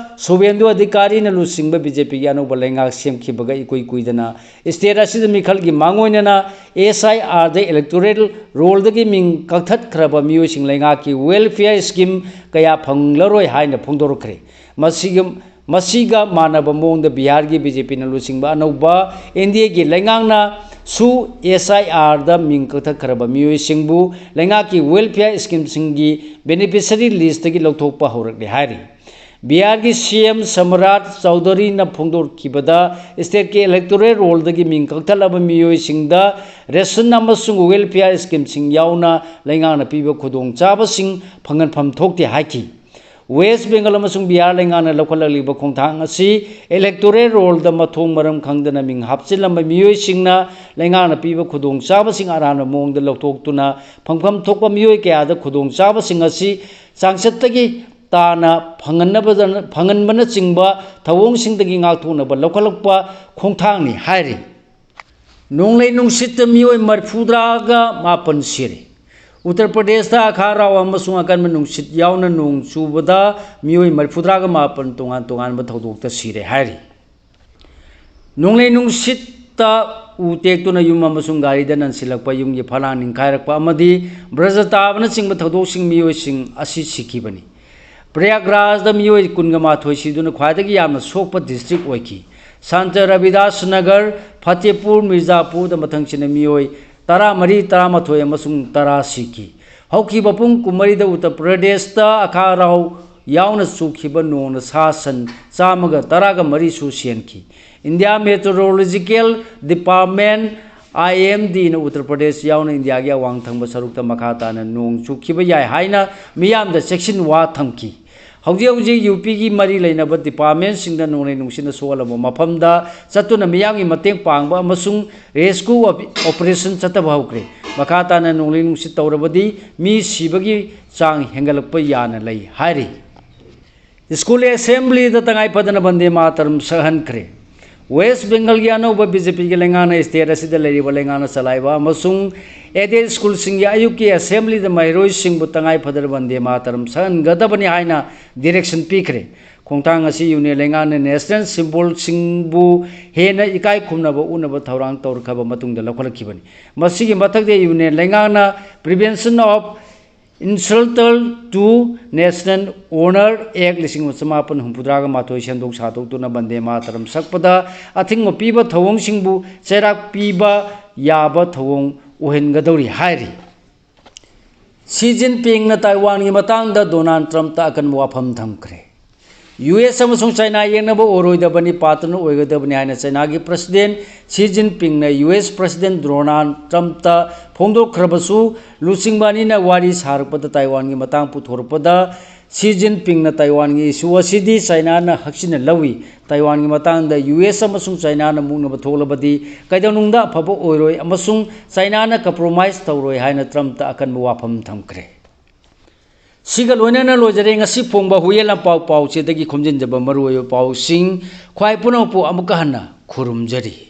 ꯁꯨꯚꯦꯟꯗꯨ ꯑꯙꯤꯀꯥꯔꯤꯅ ꯂꯨꯆꯤꯡꯕ ꯕꯤ ꯖꯦ ꯄꯤꯒꯤ ꯑꯅꯧꯕ ꯂꯩꯉꯥꯛ ꯁꯦꯝꯈꯤꯕꯒ ꯏꯀꯨꯏ ꯀꯨꯏꯗꯅ ꯁ꯭ꯇꯦꯠ ꯑꯁꯤꯗ ꯃꯤꯈꯜꯒꯤ ꯃꯥꯡꯑꯣꯏꯅꯅ ꯑꯦꯁ ꯑꯥꯏ ꯑꯥꯔꯗ ꯏꯂꯦꯛꯇꯣꯔꯦꯜ ꯔꯣꯜꯗꯒꯤ ꯃꯤꯡ ꯀꯛꯊꯠꯈ꯭ꯔꯕ ꯃꯤꯑꯣꯏꯁꯤꯡ ꯂꯩꯉꯥꯛꯀꯤ ꯋꯦꯜꯐꯤꯌꯔ ꯁ꯭ꯀꯤꯝ ꯀꯌꯥ ꯐꯪꯂꯔꯣꯏ ꯍꯥꯏꯅ ꯐꯣꯡꯗꯣꯔꯛꯈ꯭ꯔꯦ꯫ ꯃꯁꯤꯒꯤ, ꯃꯁꯤꯒ ꯃꯥꯟꯅꯕ ꯃꯑꯣꯡꯗ ꯕꯤꯍꯥꯔꯒꯤ ꯕꯤ ꯖꯦ ꯄꯤꯅ ꯂꯨꯆꯤꯡꯕ ꯑꯅꯧꯕ ꯑꯦꯟ ꯗꯤ ꯑꯦꯒꯤ ꯂꯩꯉꯥꯛꯅꯁꯨ ꯑꯦꯁ ꯑꯥꯏ ꯑꯥꯔꯗ ꯃꯤꯡ ꯀꯛꯊꯠꯈ꯭ꯔꯕ ꯃꯤꯑꯣꯏꯁꯤꯡꯕꯨ ꯂꯩꯉꯥꯛꯀꯤ ꯋꯦꯜꯐꯤꯌꯔ ꯁ꯭ꯀꯤꯝꯁꯤꯡꯒꯤ ꯕꯦꯅꯤꯐꯤꯁꯔꯤ ꯂꯤꯁꯇꯒꯤ ꯂꯧꯊꯣꯛꯄ ꯍꯧꯔꯛꯂꯦ ꯍꯥꯏꯔꯤ꯫ ꯕꯤꯍꯥꯔꯒꯤ ꯁꯤ ꯑꯦꯝ ꯁꯝꯔꯥꯠ ꯆꯧꯙꯨꯔꯤꯅ ꯐꯣꯡꯗꯣꯛꯈꯤꯕꯗ, ꯁ꯭ꯇꯦꯠꯀꯤ ꯏꯂꯦꯛꯇꯣꯔꯦꯜ ꯔꯣꯜꯗꯒꯤ ꯃꯤꯡ ꯀꯛꯊꯠꯂꯕ ꯃꯤꯑꯣꯏꯁꯤꯡꯗ ꯔꯦꯁꯟ ꯑꯃꯁꯨꯡ ꯋꯦꯜꯐꯤꯌꯔ ꯁ꯭ꯀꯤꯝꯁꯤꯡ ꯌꯥꯎꯅ ꯂꯩꯉꯥꯛꯅ ꯄꯤꯕ ꯈꯨꯗꯣꯡꯆꯥꯕꯁꯤꯡ ꯐꯪꯍꯟꯐꯝ ꯊꯣꯛꯇꯦ ꯍꯥꯏꯈꯤ꯫ ꯋꯦꯁ ꯕꯦꯡꯒꯜ ꯑꯃꯁꯨꯡ ꯕꯤꯍꯥꯔ ꯂꯩꯉꯥꯛꯅ ꯂꯧꯈꯠꯂꯛꯂꯤꯕ ꯈꯣꯡꯊꯥꯡ ꯑꯁꯤ electoral rollꯗ ꯃꯊꯣꯡ ꯃꯔꯝ ꯈꯪꯗꯅ ꯃꯤꯡ ꯍꯥꯞꯆꯤꯜꯂꯝꯕ ꯃꯤꯑꯣꯏꯁꯤꯡꯅ ꯂꯩꯉꯥꯛꯅ ꯄꯤꯕ ꯈꯨꯗꯣꯡꯆꯥꯕꯁꯤꯡ ꯑꯔꯥꯟꯕ ꯃꯑꯣꯡꯗ ꯂꯧꯊꯣꯛꯇꯨꯅ ꯐꯪꯐꯝ ꯊꯣꯛꯄ ꯃꯤꯑꯣꯏ ꯀꯌꯥꯗ ꯈꯨꯗꯣꯡꯆꯥꯕꯁꯤꯡ ꯑꯁꯤ ꯆꯥꯡꯆꯠꯇꯒꯤ ꯇꯥꯅ ꯐꯪꯍꯟꯅꯕꯗ-, ꯐꯪꯍꯟꯕꯅꯆꯤꯡꯕ ꯊꯧꯑꯣꯡꯁꯤꯡꯗꯒꯤ ꯉꯥꯛꯊꯣꯛꯅꯕ ꯂꯧꯈꯠꯂꯛꯄ ꯈꯣꯡꯊꯥꯡꯅꯤ ꯍꯥꯏꯔꯤ꯫ ꯅꯣꯡꯂꯩ ꯅꯨꯡꯁꯤꯠꯇ ꯃꯤꯑꯣꯏ ꯃꯔꯤꯐꯨꯇꯔꯥꯒ ꯃꯥꯄꯟ ꯁꯤꯔꯦ꯫ ꯎꯠꯇꯔ ꯄ꯭ꯔꯗꯦꯁꯇ ꯑꯈꯥ ꯑꯔꯥꯎ ꯑꯃꯁꯨꯡ ꯑꯀꯟꯕ ꯅꯨꯡꯁꯤꯠ ꯌꯥꯎꯅ ꯅꯣꯡ ꯆꯨꯕꯗ ꯃꯤꯑꯣꯏ ꯃꯔꯤꯐꯨꯇꯔꯥꯒ ꯃꯥꯄꯟ ꯇꯣꯉꯥꯟ ꯇꯣꯉꯥꯟꯕ ꯊꯧꯗꯣꯛꯇ ꯁꯤꯔꯦ ꯍꯥꯏꯔꯤ꯫ ꯅꯣꯡꯂꯩ ꯅꯨꯡꯁꯤꯠꯇ ꯎ ꯇꯦꯛꯇꯨꯅ ꯌꯨꯝ ꯑꯃꯁꯨꯡ ꯒꯥꯔꯤꯗ ꯅꯟꯁꯤꯜꯂꯛꯄ ꯌꯨꯝꯒꯤ ꯐꯂꯥꯡ ꯅꯤꯡꯈꯥꯏꯔꯛꯄ ꯑꯃꯗꯤ ꯕ꯭ꯔꯖ ꯇꯥꯕꯅꯆꯤꯡꯕ ꯊꯧꯗꯣꯛꯁꯤꯡ ꯃꯤꯑꯣꯏꯁꯤꯡ ꯑꯁꯤ ꯁꯤꯈꯤꯕꯅꯤ꯫ ꯄ꯭ꯔꯌꯥꯒ꯭ꯔꯥꯖꯗ ꯃꯤꯑꯣꯏ ꯀꯨꯟꯒ ꯃꯥꯊꯣꯏ ꯁꯤꯗꯨꯅ ꯈ꯭ꯋꯥꯏꯗꯒꯤ ꯌꯥꯝꯅ ꯁꯣꯛꯄ district ꯑꯣꯏꯈꯤ꯫ ꯁꯥꯟꯇ ꯔꯕꯤꯗꯥꯁ ꯅꯒꯔ, ꯐꯇꯦꯄꯨꯔ ꯃꯤꯔꯖꯥꯄꯨꯔꯗ ꯃꯊꯪꯁꯤꯠꯅ ꯃꯤꯑꯣꯏ ꯇꯔꯥꯃꯔꯤ, ꯇꯔꯥꯃꯥꯊꯣꯏ ꯑꯃꯁꯨꯡ ꯇꯔꯥ ꯁꯤꯈꯤ꯫ ꯍꯧꯈꯤꯕ ꯄꯨꯡ ꯀꯨꯟꯃꯔꯤꯗ ꯎꯠꯇꯔ ꯄ꯭ꯔꯗꯦꯁꯇ ꯑꯈꯥ ꯑꯔꯥꯎ ꯌꯥꯎꯅ ꯆꯨꯈꯤꯕ ꯅꯣꯡꯅ ꯁꯥ ꯁꯟ ꯆꯥꯝꯃꯒ ꯇꯔꯥꯒ ꯃꯔꯤꯁꯨ ꯁꯤꯍꯟꯈꯤ꯫ India Meteorological Department, IMDꯅ Uttar Pradesh ꯌꯥꯎꯅ ꯏꯟꯗꯤꯌꯥꯒꯤ ꯑꯋꯥꯡ ꯊꯪꯕ ꯁꯔꯨꯛꯇ ꯃꯈꯥ ꯇꯥꯅ ꯅꯣꯡ ꯆꯨꯈꯤꯕ ꯌꯥꯏ ꯍꯥꯏꯅ ꯃꯤꯌꯥꯝꯗ ꯆꯦꯛꯁꯤꯟ ꯋꯥ ꯊꯝꯈꯤ꯫ ꯍꯧꯖꯤꯛ ꯍꯧꯖꯤꯛ UPꯒꯤ ꯃꯔꯤ ꯂꯩꯅꯕ departmentꯁꯤꯡꯗ ꯅꯣꯡꯂꯩ ꯅꯨꯡꯁꯤꯠꯅ ꯁꯣꯛꯍꯜꯂꯕ ꯃꯐꯝꯗ ꯆꯠꯇꯨꯅ ꯃꯤꯌꯥꯝꯒꯤ ꯃꯇꯦꯡ ꯄꯥꯡꯕ ꯑꯃꯁꯨꯡ rescue operation ꯆꯠꯊꯕ ꯍꯧꯈ꯭ꯔꯦ꯫ ꯃꯈꯥ ꯇꯥꯅ ꯅꯣꯡꯂꯩ ꯅꯨꯡꯁꯤꯠ ꯇꯧꯔꯕꯗꯤ ꯃꯤ ꯁꯤꯕꯒꯤ ꯆꯥꯡ ꯍꯦꯟꯒꯠꯂꯛꯄ ꯌꯥꯅ ꯂꯩ ꯍꯥꯏꯔꯤ꯫ School assemblyꯗ ꯇꯉꯥꯏ ꯐꯗꯅ ꯕꯟꯗꯦ ꯃꯥꯇꯔꯝ ꯁꯛꯍꯟꯈ꯭ꯔꯦ꯫ ꯋꯦꯁ ꯕꯦꯡꯒꯜꯒꯤ ꯑꯅꯧꯕ BJPꯒꯤ ꯂꯩꯉꯥꯛꯅ state ꯑꯁꯤꯗ ꯂꯩꯔꯤꯕ ꯂꯩꯉꯥꯛꯅ ꯆꯂꯥꯏꯕ ꯑꯃꯁꯨꯡ aided schoolꯁꯤꯡꯒꯤ ꯑꯌꯨꯛꯀꯤ assemblyꯗ ꯃꯍꯩꯔꯣꯏꯁꯤꯡꯕꯨ ꯇꯉꯥꯏ ꯐꯗꯅ ꯕꯟꯗꯦ ꯃꯥꯇꯔꯝ ꯁꯛꯍꯟꯒꯗꯕꯅꯤ ꯍꯥꯏꯅ direction ꯄꯤꯈ꯭ꯔꯦ꯫ ꯈꯣꯡꯊꯥꯡ ꯑꯁꯤ union ꯂꯩꯉꯥꯛꯅ national symbolꯁꯤꯡꯕꯨ ꯍꯦꯟꯅ ꯏꯀꯥꯏ ꯈꯨꯝꯅꯕ ꯎꯠꯅꯕ ꯊꯧꯔꯥꯡ ꯇꯧꯔꯛꯈ꯭ꯔꯕ ꯃꯇꯨꯡꯗ ꯂꯧꯈꯠꯂꯛꯈꯤꯕꯅꯤ꯫ ꯃꯁꯤꯒꯤ ꯃꯊꯛꯇ union ꯂꯩꯉꯥꯛꯅ Prevention of Insults to National Honour Act ꯂꯤꯁꯤꯡ ꯑꯃ ꯆꯃꯥꯄꯟ ꯍꯨꯝꯐꯨꯇꯔꯥꯒ ꯃꯥꯊꯣꯏ ꯁꯦꯝꯗꯣꯛ ꯁꯥꯗꯣꯛꯇꯨꯅ ꯕꯟꯗꯦ ꯃꯥꯇꯔꯝ ꯁꯛꯄꯗ ꯑꯊꯤꯡꯕ ꯄꯤꯕ ꯊꯧꯑꯣꯡꯁꯤꯡꯕꯨ ꯆꯩꯔꯥꯛ ꯄꯤꯕ ꯌꯥꯕ ꯊꯧꯑꯣꯡ ꯑꯣꯏꯍꯟꯒꯗꯧꯔꯤ ꯍꯥꯏꯔꯤ꯫ ꯁꯤ ꯖꯤꯟꯄꯤꯡꯅ ꯇꯥꯏꯋꯥꯟꯒꯤ ꯃꯇꯥꯡꯗ ꯗꯣꯅꯥꯜꯗ ꯇ꯭ꯔꯝꯞꯇ ꯑꯀꯟꯕ ꯋꯥꯐꯝ ꯊꯝꯈ꯭ꯔꯦ꯫ US ꯑꯃꯁꯨꯡ ꯆꯥꯏꯅꯥ ꯌꯦꯛꯅꯕ ꯑꯣꯏꯔꯣꯏꯗꯕꯅꯤ, partner ꯑꯣꯏꯒꯗꯕꯅꯤ ꯍꯥꯏꯅ ꯆꯥꯏꯅꯥꯒꯤ president ꯁꯤ ꯖꯤꯟꯄꯤꯡꯅ US president ꯗꯣꯅꯥꯜꯗ ꯇ꯭ꯔꯝꯞꯇ ꯐꯣꯡꯗꯣꯛꯈ꯭ꯔꯕꯁꯨ, ꯂꯨꯆꯤꯡꯕ ꯑꯅꯤꯅ ꯋꯥꯔꯤ ꯁꯥꯔꯛꯄꯗ ꯇꯥꯏꯋꯥꯟꯒꯤ ꯃꯇꯥꯡ ꯄꯨꯊꯣꯔꯛꯄꯗ ꯁꯤ ꯖꯤꯟꯄꯤꯡꯅ ꯇꯥꯏꯋꯥꯟꯒꯤ ꯏꯁꯨ ꯑꯁꯤꯗꯤ ꯆꯥꯏꯅꯥꯅ ꯍꯛꯆꯤꯟꯅ ꯂꯧꯏ꯫ ꯇꯥꯏꯋꯥꯟꯒꯤ ꯃꯇꯥꯡꯗ ꯌꯨ ꯑꯦꯁ ꯑꯃꯁꯨꯡ ꯆꯥꯏꯅꯥꯅ ꯃꯨꯛꯅꯕ ꯊꯣꯛꯂꯕꯗꯤ ꯀꯩꯗꯧꯅꯨꯡꯗ ꯑꯐꯕ ꯑꯣꯏꯔꯣꯏ ꯑꯃꯁꯨꯡ ꯆꯥꯏꯅꯥꯅ ꯀꯝꯄ꯭ꯔꯣꯃꯥꯏꯁ ꯇꯧꯔꯣꯏ ꯍꯥꯏꯅ ꯇ꯭ꯔꯝꯞꯇ ꯑꯀꯟꯕ ꯋꯥꯐꯝ ꯊꯝꯈ꯭ꯔꯦ꯫ ꯁꯤꯒ ꯂꯣꯏꯅꯅ ꯂꯣꯏꯖꯔꯦ ꯉꯁꯤ ꯐꯣꯡꯕ ꯍꯨꯏꯌꯦꯟ ꯂꯥꯟꯄꯥꯎ ꯄꯥꯎꯆꯦꯗꯒꯤ ꯈꯣꯝꯖꯤꯟꯖꯕ ꯃꯔꯨꯑꯣꯏꯕ ꯄꯥꯎꯁꯤꯡ꯫ ꯈ꯭ꯋꯥꯏ ꯄꯨꯝꯅꯃꯛꯄꯨ ꯑꯃꯨꯛꯀ ꯍꯟꯅ ꯈꯨꯔꯨꯝꯖꯔꯤ꯫